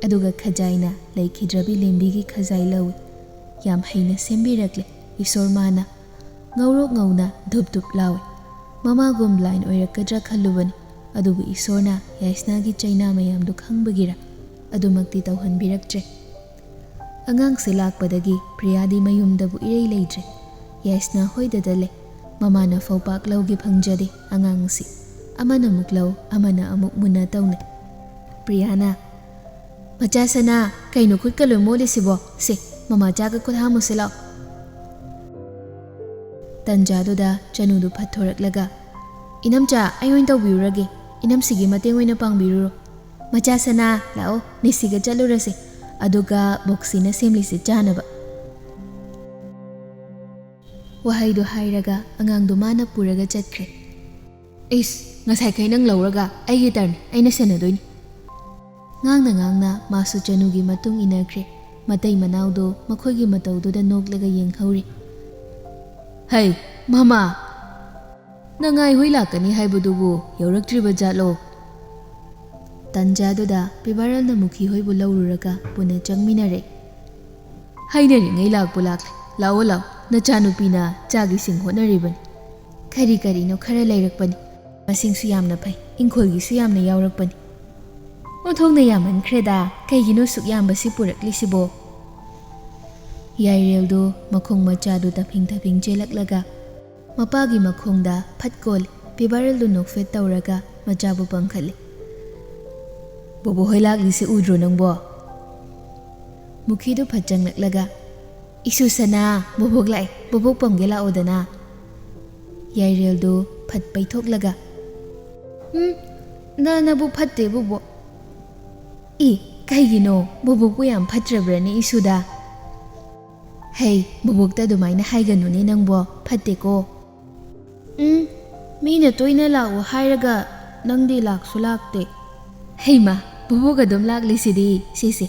ꯑꯗꯨꯒ ꯈꯖꯥꯏꯅ ꯂꯩꯈꯤꯗ꯭ꯔꯕꯤ ꯂꯦꯝꯕꯤꯒꯤ ꯈꯖꯥꯏ ꯂꯧꯏ꯫ ꯌꯥꯝ ꯍꯩꯅ ꯁꯦꯝꯕꯤꯔꯛꯂꯦ ꯏꯁꯣꯔ ꯃꯥꯅ꯫ ꯉꯧꯔꯣꯛ ꯉꯧꯅ ꯙꯨꯞ ꯙꯨꯞ ꯂꯥꯎꯏ꯫ ꯃꯃꯥꯒꯨꯝ ꯕ꯭ꯂꯥꯏꯟ ꯑꯣꯏꯔꯛꯀꯗ꯭ꯔꯥ ꯈꯜꯂꯨꯕꯅꯤ, ꯑꯗꯨꯕꯨ ꯏꯁꯣꯔꯅ ꯌꯥꯏꯁꯅꯥꯒꯤ ꯆꯩꯅꯥ ꯃꯌꯥꯝꯗꯨ ꯈꯪꯕꯒꯤꯔ ꯑꯗꯨꯃꯛꯇꯤ ꯇꯧꯍꯟꯕꯤꯔꯛꯇ꯭ꯔꯦ꯫ ꯑꯉꯥꯡꯁꯦ ꯂꯥꯛꯄꯗꯒꯤ ꯄ꯭ꯔꯤꯌꯥꯗꯤ ꯃꯌꯨꯝꯗꯕꯨ ꯏꯔꯩ ꯂꯩꯇ꯭ꯔꯦ꯫ ꯌꯥꯏꯁꯅꯥ ꯍꯣꯏꯗꯗ ꯂꯩ꯫ ꯃꯃꯥꯅ ꯐꯧ ꯄꯥꯛ ꯂꯧꯒꯦ ꯐꯪꯖꯗꯦ ꯑꯉꯥꯡꯁꯤ꯫ ꯑꯃꯅ ꯑꯃꯨꯛ ꯂꯧ, ꯑꯃꯅ ꯑꯃꯨꯛ ꯃꯨꯟꯅ ꯇꯧꯅꯩ꯫ ꯄ꯭ꯔꯤꯌꯥꯅ, "ꯃꯆꯥ ꯁꯅꯥ, ꯀꯩꯅꯣ ꯈꯨꯠꯀ ꯂꯣꯏ ꯃꯣꯠꯂꯤꯁꯤꯕꯣ? ꯁꯦ, ꯃꯃꯥ ꯆꯥꯒ ꯈꯨꯠ ꯍꯥꯝꯃꯨꯁꯦ ꯂꯥꯛꯑꯣ꯫" ꯇꯟꯖꯥꯗꯨꯗ ꯆꯅꯨꯗꯨ ꯐꯠꯊꯣꯔꯛꯂꯒ, "ꯏꯅꯝꯆꯥ, ꯑꯩ ꯑꯣꯏꯅ ꯇꯧꯕꯤꯔꯨꯔꯒꯦ꯫ ꯏꯅꯝꯁꯤꯒꯤ ꯃꯇꯦꯡ ꯑꯣꯏꯅ ꯄꯥꯡꯕꯤꯔꯨꯔꯣ꯫ ꯃꯆꯥ ꯁꯅꯥ, ꯂꯥꯛꯑꯣ, ꯅꯤꯁꯤꯒ ꯆꯠꯂꯨꯔꯁꯦ꯫ ꯑꯗꯨꯒ ꯕꯣꯛꯁꯤꯅ ꯁꯦꯝꯂꯤꯁꯦ ꯆꯥꯅꯕ꯫" ꯋꯥꯍꯩꯗꯨ ꯍꯥꯏꯔꯒ ꯑꯉꯥꯡꯗꯨ ꯃꯥꯅ ꯄꯨꯔꯒ ꯆꯠꯈ꯭ꯔꯦ꯫ "ꯏꯁ, ꯉꯁꯥꯏꯈꯩ ꯅꯪ ꯂꯧꯔꯒ ꯑꯩꯒꯤ ꯇꯔꯟ, ꯑꯩꯅ ꯁꯦꯟꯅꯗꯣꯏꯅꯤ꯫" ꯉꯥꯡꯅ ꯉꯥꯡꯅ ꯃꯥꯁꯨ ꯆꯅꯨꯒꯤ ꯃꯇꯨꯡ ꯏꯟꯅꯈ꯭ꯔꯦ꯫ ꯃꯇꯩ ꯃꯅꯥꯎꯗꯣ ꯃꯈꯣꯏꯒꯤ ꯃꯇꯧꯗꯨꯗ ꯅꯣꯛꯂꯒ ꯌꯦꯡꯍꯧꯔꯤ꯫ "ꯍꯩ, ꯃꯃꯥ! ꯅꯪ ꯑꯩꯍꯣꯏ ꯂꯥꯛꯀꯅꯤ ꯍꯥꯏꯕꯗꯨꯕꯨ ꯌꯧꯔꯛꯇ꯭ꯔꯤꯕ ꯖꯥꯠꯂꯣ?" ꯇꯟꯖꯥꯗꯨꯗ ꯄꯤꯕꯥꯔꯦꯜꯅ ꯃꯨꯈꯤ ꯍꯣꯏꯕꯨ ꯂꯧꯔꯨꯔꯒ ꯄꯨꯟꯅ ꯆꯪꯃꯤꯟꯅꯔꯦ꯫ "ꯍꯥꯏꯅꯔꯤꯉꯩ ꯂꯥꯛꯄꯨ ꯂꯥꯛꯂꯦ꯫ ꯂꯥꯛꯑꯣ, ꯂꯥꯛꯑꯣ, ꯅꯆꯥꯅꯨꯄꯤꯅ ꯆꯥꯒꯤ ꯁꯤꯡ ꯍꯣꯠꯅꯔꯤꯕꯅꯤ꯫ ꯀꯔꯤ ꯀꯔꯤꯅꯣ ꯈꯔ ꯂꯩꯔꯛꯄꯅꯤ꯫ ꯃꯁꯤꯡꯁꯨ ꯌꯥꯝꯅ ꯐꯩ, ꯏꯪꯈꯣꯜꯒꯤꯁꯨ ꯌꯥꯝꯅ ꯌꯥꯎꯔꯛꯄꯅꯤ꯫" "ꯑꯣꯟꯊꯣꯛꯅ ꯌꯥꯝꯃꯟꯈ꯭ꯔꯦꯗ꯫ ꯀꯩꯒꯤꯅꯣ ꯁꯨꯛ ꯌꯥꯝꯕꯁꯤ ꯄꯨꯔꯛꯂꯤꯁꯤꯕꯣ?" ꯌꯥꯏꯔꯦꯜꯗꯨ ꯃꯈꯣꯡ ꯃꯆꯥꯗꯨ ꯇꯞꯐꯤꯡ ꯇꯞꯐꯤꯡ ꯆꯦꯜꯂꯛꯂꯒ ꯃꯄꯥꯒꯤ ꯃꯈꯣꯡꯗ ꯐꯠ ꯀꯣꯜꯂꯤ꯫ ꯄꯤꯕꯥꯔꯦꯜꯗꯨ ꯅꯣꯛꯐꯦꯠ ꯇꯧꯔꯒ ꯃꯆꯥꯕꯨ ꯄꯝꯈꯠꯂꯤ꯫ "ꯕꯣꯕꯣ ꯍꯣꯏ ꯂꯥꯛꯂꯤꯁꯦ ꯎꯗ꯭ꯔꯣ ꯅꯪꯕꯣ?" ꯃꯨꯈꯤꯗꯨ ꯐꯠ ꯆꯪꯂꯛꯂꯒ, "ꯏꯁꯨ ꯁꯅꯥ, ꯕꯣꯕꯣꯛ ꯂꯥꯛꯑꯦ, ꯕꯣꯕꯣꯛ ꯄꯝꯒꯦ ꯂꯥꯛꯑꯣꯗꯅ꯫" ꯌꯥꯏꯔꯦꯜꯗꯨ ꯐꯠ ꯄꯩꯊꯣꯛꯂꯒ, "ꯎꯝ, ꯅ ꯅꯕꯨ ꯐꯠꯇꯦ ꯕꯣꯕꯣꯛ꯫" "ꯏ, ꯀꯩꯒꯤꯅꯣ? ꯕꯣꯕꯣꯛꯄꯨ ꯌꯥꯝ ꯐꯠꯇ꯭ꯔꯕ꯭ꯔꯅꯦ ꯏꯁꯨꯗ?" "ꯍꯩ, ꯕꯣꯕꯣꯛꯇ ꯑꯗꯨꯃꯥꯏꯅ ꯍꯥꯏꯒꯅꯨꯅꯦ ꯅꯪꯕꯣ, ꯐꯠꯇꯦꯀꯣ꯫" "ꯎꯝ, ꯃꯤꯅ ꯇꯣꯏꯅ ꯂꯥꯛꯑꯣ ꯍꯥꯏꯔꯒ ꯅꯪꯗꯤ ꯂꯥꯛꯁꯨ ꯂꯥꯛꯇꯦ꯫" "ꯍꯩꯃꯥ, ꯕꯣꯕꯣꯛ ꯑꯗꯨꯝ ꯂꯥꯛꯂꯤꯁꯤꯗꯤ꯫ ꯁꯦ ꯁꯦ,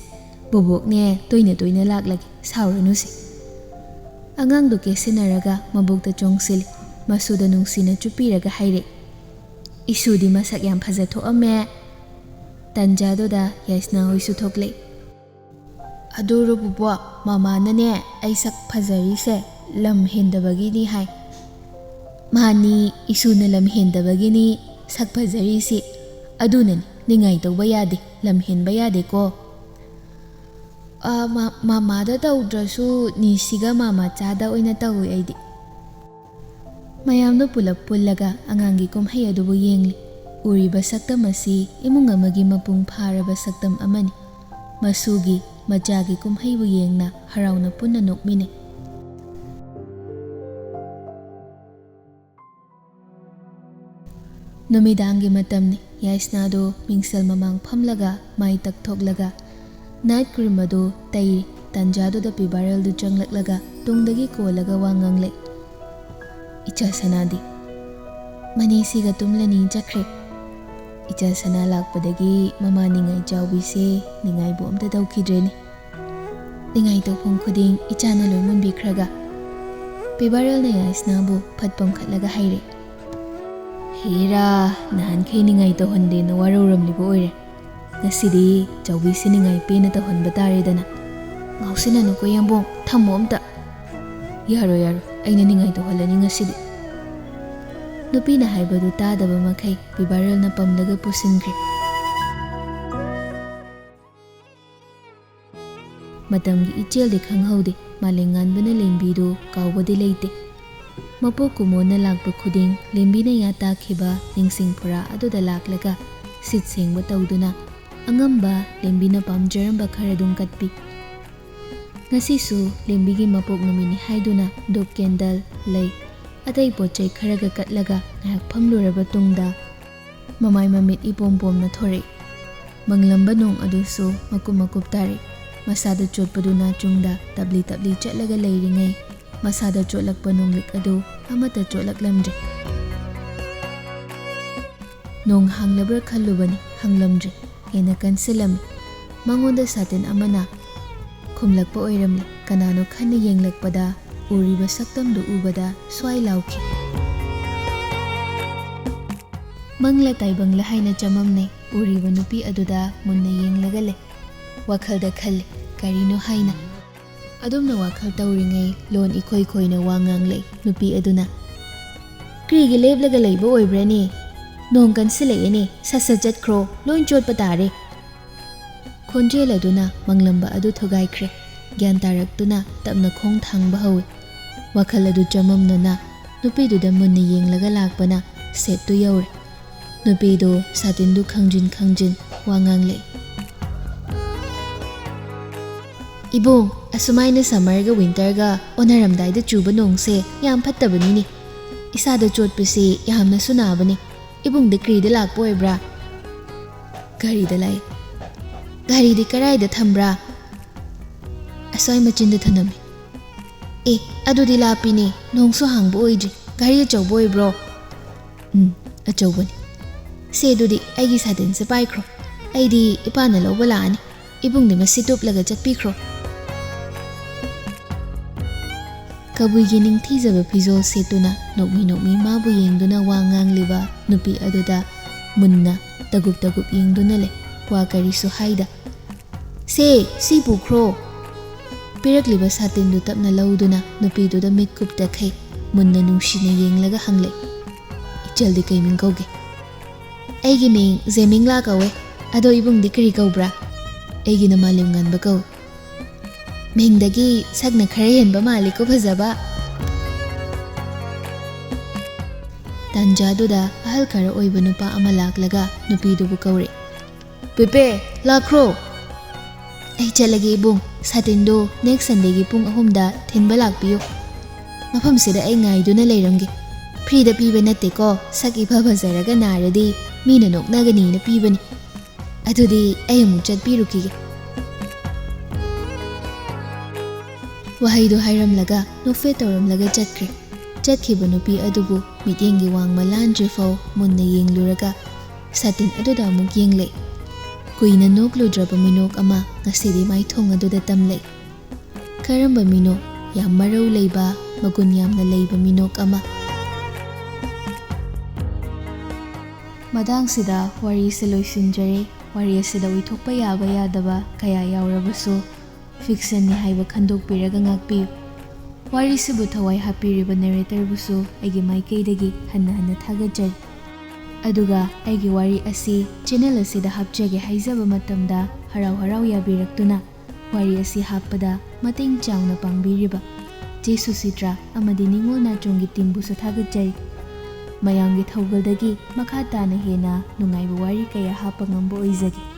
ꯕꯣꯕꯣꯛꯅꯦ ꯇꯣꯏꯅ ꯇꯣꯏꯅ ꯂꯥꯛꯂꯒꯦ, ꯁꯥꯎꯔꯅꯨꯁꯦ꯫" ꯑꯉꯥꯡꯗꯨ ꯀꯦꯁꯤꯟꯅꯔꯒ ꯃꯕꯣꯛꯇ ꯆꯣꯡꯁꯤꯜꯂꯤ꯫ ꯃꯁꯨꯗ ꯅꯨꯡꯁꯤꯅ ꯆꯨꯞꯄꯤꯔꯒ ꯍꯥꯏꯔꯦ, "ꯏꯁꯨꯗꯤ ꯃꯁꯛ ꯌꯥꯝ ꯐꯖꯊꯣꯛꯑꯝꯃꯦ꯫" ꯇꯟꯖꯥꯗꯨꯗ ꯌꯥꯏꯁꯅꯥ ꯍꯣꯏꯁꯨ ꯊꯣꯛꯂꯛꯏ꯫ "ꯑꯗꯨꯔꯣ ꯕꯨꯕꯣꯛ, ꯃꯃꯥꯅꯅꯦ ꯑꯩ ꯁꯛ ꯐꯖꯔꯤꯁꯦ ꯂꯝ ꯍꯦꯟꯗꯕꯒꯤꯅꯤ ꯍꯥꯏ꯫" "ꯃꯥꯅꯤ, ꯏꯁꯨꯅ ꯂꯝ ꯍꯦꯟꯗꯕꯒꯤꯅꯤ ꯁꯛ ꯐꯖꯔꯤꯁꯤ꯫ ꯑꯗꯨꯅꯅꯤ, ꯅꯤꯡꯉꯥꯏ ꯇꯧꯕ ꯌꯥꯗꯦ, ꯂꯝ ꯍꯦꯟꯕ ꯌꯥꯗꯦꯀꯣ꯫" "ꯑ, ꯃ-, ꯃꯃꯥꯗ ꯇꯧꯗ꯭ꯔꯁꯨ ꯅꯤꯁꯤꯒ ꯃꯃꯥꯆꯥꯗ ꯑꯣꯏꯅ ꯇꯧꯏ ꯑꯩꯗꯤ꯫" ꯃꯌꯥꯝꯗꯣ ꯄꯨꯂꯞ ꯄꯨꯜꯂꯒ ꯑꯉꯥꯡꯒꯤ ꯀꯨꯝꯍꯩ ꯑꯗꯨꯕꯨ ꯌꯦꯡꯂꯤ꯫ ꯎꯔꯤꯕ ꯁꯛꯇꯝ ꯑꯁꯤ ꯏꯃꯨꯡ ꯑꯃꯒꯤ ꯃꯄꯨꯡ ꯐꯥꯔꯕ ꯁꯛꯇꯝ ꯑꯃꯅꯤ꯫ ꯃꯁꯨꯒꯤ, ꯃꯆꯥꯒꯤ ꯀꯨꯝꯍꯩꯕꯨ ꯌꯦꯡꯅ ꯍꯔꯥꯎꯅ ꯄꯨꯟꯅ ꯅꯣꯛꯃꯤꯟꯅꯩ꯫ ꯅꯨꯃꯤꯗꯥꯡꯒꯤ ꯃꯇꯝꯅꯤ꯫ ꯌꯥꯏꯁꯅꯥꯗꯨ ꯃꯤꯡꯁꯦꯜ ꯃꯃꯥꯡ ꯐꯝꯂꯒ ꯃꯥꯏ ꯇꯛꯊꯣꯛꯂꯒ ꯅꯥꯏꯠ ꯀ꯭ꯔꯤꯝ ꯑꯗꯨ ꯇꯩꯔꯤ꯫ ꯇꯟꯖꯥꯗꯨꯗ ꯄꯤꯕꯥꯔꯦꯜꯗꯨ ꯆꯪꯂꯛꯂꯒ ꯇꯨꯡꯗꯒꯤ ꯀꯣꯜꯂꯒ ꯋꯥ ꯉꯥꯡꯂꯛꯏ꯫ ꯏꯆꯥ ꯁꯅꯥꯗꯤ? ꯃꯅꯦꯁꯤꯒ ꯇꯨꯝꯂꯅꯤ ꯆꯠꯈ꯭ꯔꯦ꯫ ꯏꯆꯥ ꯁꯅꯥ ꯂꯥꯛꯄꯗꯒꯤ ꯃꯃꯥ ꯅꯤꯡꯉꯥꯏ ꯆꯥꯎꯕꯤꯁꯦ ꯅꯤꯡꯉꯥꯏꯕꯨ ꯑꯝꯇ ꯇꯧꯈꯤꯗ꯭ꯔꯦꯅꯦ꯫ ꯅꯤꯡꯉꯥꯏ ꯇꯧꯐꯝ ꯈꯨꯗꯤꯡ ꯏꯆꯥꯅ ꯂꯣꯏ ꯃꯨꯟꯕꯤꯈ꯭ꯔꯒ꯫ ꯄꯤꯕꯥꯔꯦꯜꯅ ꯌꯥꯏꯁꯅꯥꯕꯨ ꯐꯠ ꯄꯝꯈꯠꯂꯒ ꯍꯥꯏꯔꯦ, "ꯍꯦꯔꯥ, ꯅꯍꯥꯟꯈꯩ ꯅꯤꯡꯉꯥꯏ ꯇꯧꯍꯟꯗꯦꯅ ꯋꯥꯔꯧꯔꯝꯂꯤꯕ ꯑꯣꯏꯔꯦ꯫ ꯉꯁꯤꯗꯤ ꯆꯥꯎꯕꯤꯁꯤ ꯅꯤꯡꯉꯥꯏ ꯄꯦꯟꯅ ꯇꯧꯍꯟꯕ ꯇꯥꯔꯦꯗꯅ꯫ ꯉꯥꯎꯁꯤꯟꯅꯅꯨꯀꯣ ꯌꯥꯝꯕꯣꯡ, ꯊꯝꯃꯣ ꯑꯝꯇ꯫" "ꯌꯥꯔꯣꯏ, ꯌꯥꯔꯣꯏ, ꯑꯩꯅ ꯅꯤꯡꯉꯥꯏ ꯇꯧꯍꯜꯂꯅꯤ ꯉꯁꯤꯗꯤ꯫" ꯅꯨꯄꯤꯅ ꯍꯥꯏꯕꯗꯨ ꯇꯥꯗꯕ ꯃꯈꯩ ꯄꯤꯕꯥꯔꯦꯜꯅ ꯄꯝꯂꯒ ꯄꯨꯁꯤꯟꯈ꯭ꯔꯦ꯫ ꯃꯇꯝꯒꯤ ꯏꯆꯦꯜꯗꯤ ꯈꯪꯍꯧꯗꯦ, ꯃꯥꯂꯦꯝꯉꯥꯟꯕꯅ ꯂꯦꯝꯕꯤꯗꯨ ꯀꯥꯎꯕꯗꯤ ꯂꯩꯇꯦ꯫ ꯃꯄꯣꯛ ꯀꯨꯝꯑꯣꯟꯅ ꯂꯥꯛꯄ ꯈꯨꯗꯤꯡ ꯂꯦꯝꯕꯤꯅ ꯌꯥ ꯇꯥꯈꯤꯕ ꯅꯤꯡꯁꯤꯡ ꯐꯨꯔꯥ ꯑꯗꯨꯗ ꯂꯥꯛꯂꯒ ꯁꯤꯠ ꯁꯦꯡꯕ ꯇꯧꯗꯨꯅ ꯑꯉꯝꯕ ꯂꯦꯝꯕꯤꯅ ꯄꯥꯝꯖꯔꯝꯕ ꯈꯔꯗꯨꯝ ꯀꯠꯄꯤ꯫ ꯉꯁꯤꯁꯨ ꯂꯦꯝꯕꯤꯒꯤ ꯃꯄꯣꯛ ꯅꯨꯃꯤꯠꯅꯤ ꯍꯥꯏꯗꯨꯅ ꯙꯨꯞ, ꯀꯦꯟꯗꯜ, ꯂꯩ, ꯑꯇꯩ ꯄꯣꯠ ꯆꯩ ꯈꯔꯒ ꯀꯠꯂꯒ ꯉꯥꯏꯍꯥꯛ ꯐꯝꯂꯨꯔꯕ ꯇꯨꯡꯗ ꯃꯃꯥꯏ ꯃꯃꯤꯠ ꯏꯄꯣꯝ ꯄꯣꯝꯅ ꯊꯣꯔꯛꯏ꯫ ꯃꯪꯂꯝꯕ ꯅꯣꯡ ꯑꯗꯨꯁꯨ ꯃꯀꯨꯞ ꯃꯀꯨꯞ ꯇꯥꯔꯛꯏ꯫ ꯃꯁꯥꯗ ꯆꯣꯠꯄꯗꯨ ꯅꯥꯆꯨꯡꯗ ꯇꯞꯂꯤ ꯇꯞꯂꯤ ꯆꯠꯂꯒ ꯂꯩꯔꯤꯉꯩ ꯃꯁꯥꯗ ꯆꯣꯠꯂꯛꯄ ꯅꯣꯡꯂꯤꯛ ꯑꯗꯨ ꯑꯃꯠꯇ ꯆꯣꯠꯂꯛꯂꯝꯗ꯭ꯔꯦ꯫ ꯅꯣꯡ ꯍꯥꯡꯂꯕ꯭ꯔꯥ ꯈꯜꯂꯨꯕꯅꯤ, ꯍꯥꯡꯂꯝꯗ꯭ꯔꯦ꯫ ꯍꯦꯟꯅ ꯀꯟꯁꯤꯜꯂꯝꯃꯤ꯫ ꯃꯉꯣꯟꯗ ꯁꯥꯇꯤꯟ ꯑꯃꯅ ꯈꯨꯝꯂꯛꯄ ꯑꯣꯏꯔꯝꯂꯦ꯫ ꯀꯅꯥꯅꯣ ꯈꯟꯅ ꯌꯦꯡꯂꯛꯄꯗ ꯎꯔꯤꯕ ꯁꯛꯇꯝꯗꯨ ꯎꯕꯗ ꯁ꯭ꯋꯥꯏ ꯂꯥꯎꯈꯤ꯫ ꯃꯪꯂ ꯇꯥꯏꯕꯪꯂ ꯍꯥꯏꯅ ꯆꯃꯝꯅꯩ꯫ ꯎꯔꯤꯕ ꯅꯨꯄꯤ ꯑꯗꯨꯗ ꯃꯨꯟꯅ ꯌꯦꯡꯂꯒ ꯂꯩ꯫ ꯋꯥꯈꯜꯗ ꯈꯜꯂꯤ, "ꯀꯔꯤꯅꯣ?" ꯍꯥꯏꯅ꯫ ꯑꯗꯨꯝꯅ ꯋꯥꯈꯜ ꯇꯧꯔꯤꯉꯩ ꯂꯣꯟ ꯏꯈꯣꯏ ꯈꯣꯏꯅ ꯋꯥ ꯉꯥꯡꯂꯛꯏ ꯅꯨꯄꯤ ꯑꯗꯨꯅ꯫ "ꯀ꯭ꯔꯤꯒꯤ ꯂꯦꯞꯂꯒ ꯂꯩꯕ ꯑꯣꯏꯕ꯭ꯔꯅꯦ? ꯅꯣꯡ ꯀꯟꯁꯤꯜꯂꯛꯑꯦꯅꯦ, ꯁꯠ ꯁꯠ ꯆꯠꯈ꯭ꯔꯣ, ꯂꯣꯏ ꯆꯣꯠꯄ ꯇꯥꯔꯦ꯫" ꯈꯣꯟꯖꯦꯜ ꯑꯗꯨꯅ ꯃꯪꯂꯝꯕ ꯑꯗꯨ ꯊꯨꯒꯥꯏꯈ꯭ꯔꯦ꯫ ꯒ꯭ꯌꯥꯟ ꯇꯥꯔꯛꯇꯨꯅ ꯇꯞꯅ ꯈꯣꯡ ꯊꯥꯡꯕ ꯍꯧꯏ꯫ ꯋꯥꯈꯜ ꯑꯗꯨ ꯆꯃꯝꯅꯅ ꯅꯨꯄꯤꯗꯨꯗ ꯃꯨꯟꯅ ꯌꯦꯡꯂꯒ ꯂꯥꯛꯄꯅ ꯁꯦꯠꯇꯨ ꯌꯧꯔꯦ꯫ ꯅꯨꯄꯤꯗꯨ ꯁꯥꯇꯤꯟꯗꯨ ꯈꯪꯖꯤꯟ ꯈꯪꯖꯤꯟ ꯋꯥ ꯉꯥꯡꯂꯛꯏ꯫ "ꯏꯕꯨꯡ, ꯑꯁꯨꯃꯥꯏꯅ ꯁꯝꯃꯔꯒ ꯋꯤꯟꯇꯔꯒ ꯑꯣꯟꯅꯔꯝꯗꯥꯏꯗ ꯆꯨꯕ ꯅꯣꯡꯁꯦ ꯌꯥꯝ ꯐꯠꯇꯕꯅꯤꯅꯦ꯫ ꯏꯁꯥꯗ ꯆꯣꯠꯄꯁꯤ ꯌꯥꯝꯅꯁꯨ ꯅꯥꯕꯅꯦ꯫ ꯏꯕꯨꯡꯗ ꯀ꯭ꯔꯤꯗ ꯂꯥꯛꯄ ꯑꯣꯏꯕ꯭ꯔꯥ?" "ꯒꯥꯔꯤꯗ ꯂꯥꯛꯏ꯫" "ꯒꯥꯔꯤꯗꯤ ꯀꯔꯥꯏꯗ ꯊꯝꯕ꯭ꯔꯥ?" "ꯑꯁ꯭ꯋꯥꯏ ꯃꯆꯤꯟꯗ ꯊꯅꯝꯃꯤ꯫" "ꯑꯦ, ꯑꯗꯨꯗꯤ ꯂꯥꯞꯄꯤꯅꯦ, ꯅꯣꯡꯁꯨ ꯍꯥꯡꯕ ꯑꯣꯏꯗ꯭ꯔꯤ꯫ "ꯘꯔꯤ ꯑꯆꯧꯕ ꯑꯣꯏꯕ꯭ꯔꯣ?" "ꯎꯝ, ꯑꯆꯧꯕꯅꯤ꯫ ꯁꯦ, ꯑꯗꯨꯗꯤ ꯑꯩꯒꯤ ꯁꯥꯇꯤꯟꯁꯦ ꯄꯥꯏꯈ꯭ꯔꯣ꯫ ꯑꯩꯗꯤ ꯏꯄꯥꯅ ꯂꯧꯕ ꯂꯥꯛꯑꯅꯤ꯫ ꯏꯕꯨꯡꯗꯤ ꯃꯁꯤ ꯇꯨꯞꯂꯒ ꯆꯠꯄꯤꯈ꯭ꯔꯣ꯫" ꯀꯕꯨꯏꯒꯤ ꯅꯤꯡꯊꯤꯖꯕ ꯐꯤꯖꯣꯜ ꯁꯦꯠꯇꯨꯅ ꯅꯣꯛꯃꯤ ꯅꯣꯛꯃꯤ ꯃꯥꯕꯨ ꯌꯦꯡꯗꯨꯅ ꯋꯥ ꯉꯥꯡꯂꯤꯕ ꯅꯨꯄꯤ ꯑꯗꯨꯗ ꯃꯨꯟꯅ ꯇꯒꯨꯞ ꯇꯒꯨꯞ ꯌꯦꯡꯗꯨꯅ ꯂꯩ꯫ ꯋꯥ ꯀꯔꯤꯁꯨ ꯍꯥꯏꯗ꯫ "ꯁꯦ, ꯁꯤ ꯄꯨꯈ꯭ꯔꯣ꯫" ꯄꯤꯔꯛꯂꯤꯕ ꯁꯥꯇꯤꯟꯗꯨ ꯇꯞꯅ ꯂꯧꯗꯨꯅ ꯅꯨꯄꯤꯗꯨꯗ ꯃꯤꯠꯀꯨꯞꯇ ꯈꯩ꯫ ꯃꯨꯟꯅ ꯅꯨꯡꯁꯤꯅ ꯌꯦꯡꯂꯒ ꯍꯪꯂꯦ, "ꯏꯆꯜꯗꯤ ꯀꯩ ꯃꯤꯡ ꯀꯧꯒꯦ?" "ꯑꯩꯒꯤ ꯃꯤꯡ ꯖꯦꯃꯤꯡꯂꯥ ꯀꯧꯋꯦ꯫ ꯑꯗꯣ ꯏꯕꯨꯡꯗꯤ ꯀꯔꯤ ꯀꯧꯕ꯭ꯔꯥ?" "ꯑꯩꯒꯤꯅ ꯃꯥꯂꯦꯝ ꯉꯥꯟꯕ ꯀꯧꯏ꯫" "ꯃꯤꯡꯗꯒꯤ ꯁꯛꯅ ꯈꯔ ꯍꯦꯟꯕ ꯃꯥꯜꯂꯤꯀꯣ ꯐꯖꯕ꯫" ꯇꯥꯟꯖꯥꯗꯨꯗ ꯑꯍꯜ ꯈꯔ ꯑꯣꯏꯕ ꯅꯨꯄꯥ ꯑꯃ ꯂꯥꯛꯂꯒ ꯅꯨꯄꯤꯗꯨꯕꯨ ꯀꯧꯔꯦ꯫ "ꯄꯦꯄꯦ, ꯂꯥꯛꯈ꯭ꯔꯣ꯫" "ꯑꯩ ꯆꯠꯂꯒꯦ ꯏꯕꯨꯡ, ꯁꯥꯇꯤꯟꯗꯣ next Sundayꯒꯤ ꯄꯨꯡ ꯑꯍꯨꯝꯗ ꯊꯤꯟꯕ ꯂꯥꯛꯄꯤꯌꯨ꯫ ꯃꯐꯝꯁꯤꯗ ꯑꯩ ꯉꯥꯏꯗꯨꯅ ꯂꯩꯔꯝꯒꯦ꯫ Freeꯗ ꯄꯤꯕ ꯅꯠꯇꯦꯀꯣ, ꯁꯛ ꯏꯐ ꯐꯖꯔꯒ ꯅꯥꯔꯗꯤ ꯃꯤꯅ ꯅꯣꯛꯅꯒꯅꯤꯅ ꯄꯤꯕꯅꯤ꯫ ꯑꯗꯨꯗꯤ ꯑꯩ ꯑꯃꯨꯛ ꯆꯠꯄꯤꯔꯨꯈꯤꯒꯦ꯫" ꯋꯥꯍꯩꯗꯨ ꯍꯥꯏꯔꯝꯂꯒ ꯅꯣꯛꯐꯦꯠ ꯇꯧꯔꯝꯂꯒ ꯆꯠꯈ꯭ꯔꯦ꯫ ꯆꯠꯈꯤꯕ ꯅꯨꯄꯤ ꯑꯗꯨꯕꯨ ꯃꯤꯠꯌꯦꯡꯒꯤ ꯋꯥꯡꯃ ꯂꯥꯟꯗ꯭ꯔꯤꯐꯥꯎ ꯃꯨꯟꯅ ꯌꯦꯡꯂꯨꯔꯒ ꯁꯥꯇꯤꯟ ꯑꯗꯨꯗ ꯑꯃꯨꯛ ꯌꯦꯡꯂꯦ꯫ ꯀꯨꯏꯅ ꯅꯣꯛꯂꯨꯗ꯭ꯔꯕ ꯃꯤꯅꯣꯛ ꯑꯃ ꯉꯁꯤꯗꯤ ꯃꯥꯏꯊꯣꯡ ꯑꯗꯨꯗ ꯇꯝꯂꯦ꯫ ꯀꯔꯝꯕ ꯃꯤꯅꯣꯛ? ꯌꯥꯝ ꯃꯔꯧ ꯂꯩꯕ, ꯃꯒꯨꯟ ꯌꯥꯝꯅ ꯂꯩꯕ ꯃꯤꯅꯣꯛ ꯑꯃ꯫ ꯃꯇꯥꯡꯁꯤꯗ ꯋꯥꯔꯤꯁꯦ ꯂꯣꯏꯁꯤꯟꯖꯔꯦ꯫ ꯋꯥꯔꯤ ꯑꯁꯤꯗ ꯑꯣꯏꯊꯣꯛꯄ ꯌꯥꯕ ꯌꯥꯗꯕ ꯀꯌꯥ ꯌꯥꯎꯔꯕꯁꯨ fictionꯅꯤ ꯍꯥꯏꯕ ꯈꯟꯗꯣꯛꯄꯤꯔꯒ ꯉꯥꯛꯄꯤꯌꯨ꯫ ꯋꯥꯔꯤꯁꯤꯕꯨ ꯊꯋꯥꯏ ꯍꯥꯞꯄꯤꯔꯤꯕ narratorꯕꯨꯁꯨ ꯑꯩꯒꯤ ꯃꯥꯏꯀꯩꯗꯒꯤ ꯍꯟꯅ ꯍꯟꯅ ꯊꯥꯒꯠꯆꯔꯤ꯫ ꯑꯗꯨꯒ ꯑꯩꯒꯤ ꯋꯥꯔꯤ ꯑꯁꯤ channel ꯑꯁꯤꯗ ꯍꯥꯞꯆꯒꯦ ꯍꯥꯏꯖꯕ ꯃꯇꯝꯗ ꯍꯔꯥꯎ ꯍꯔꯥꯎ ꯌꯥꯕꯤꯔꯛꯇꯨꯅ ꯋꯥꯔꯤ ꯑꯁꯤ ꯍꯥꯞꯄꯗ ꯃꯇꯦꯡ ꯆꯥꯎꯅ ꯄꯥꯡꯕꯤꯔꯤꯕ ꯆꯦ ꯁꯨꯁꯤꯇ꯭ꯔꯥ ꯑꯃꯗꯤ ꯅꯤꯉꯣꯜ ꯅꯥꯆꯣꯝꯒꯤ teamꯕꯨꯁꯨ ꯊꯥꯒꯠꯆꯔꯤ꯫ ꯃꯌꯥꯝꯒꯤ ꯊꯧꯒꯜꯗꯒꯤ ꯃꯈꯥ ꯇꯥꯅ ꯍꯦꯟꯅ ꯅꯨꯡꯉꯥꯏꯕ ꯋꯥꯔꯤ ꯀꯌꯥ ꯍꯥꯞꯄ ꯉꯝꯕ ꯑꯣꯏꯖꯒꯦ꯫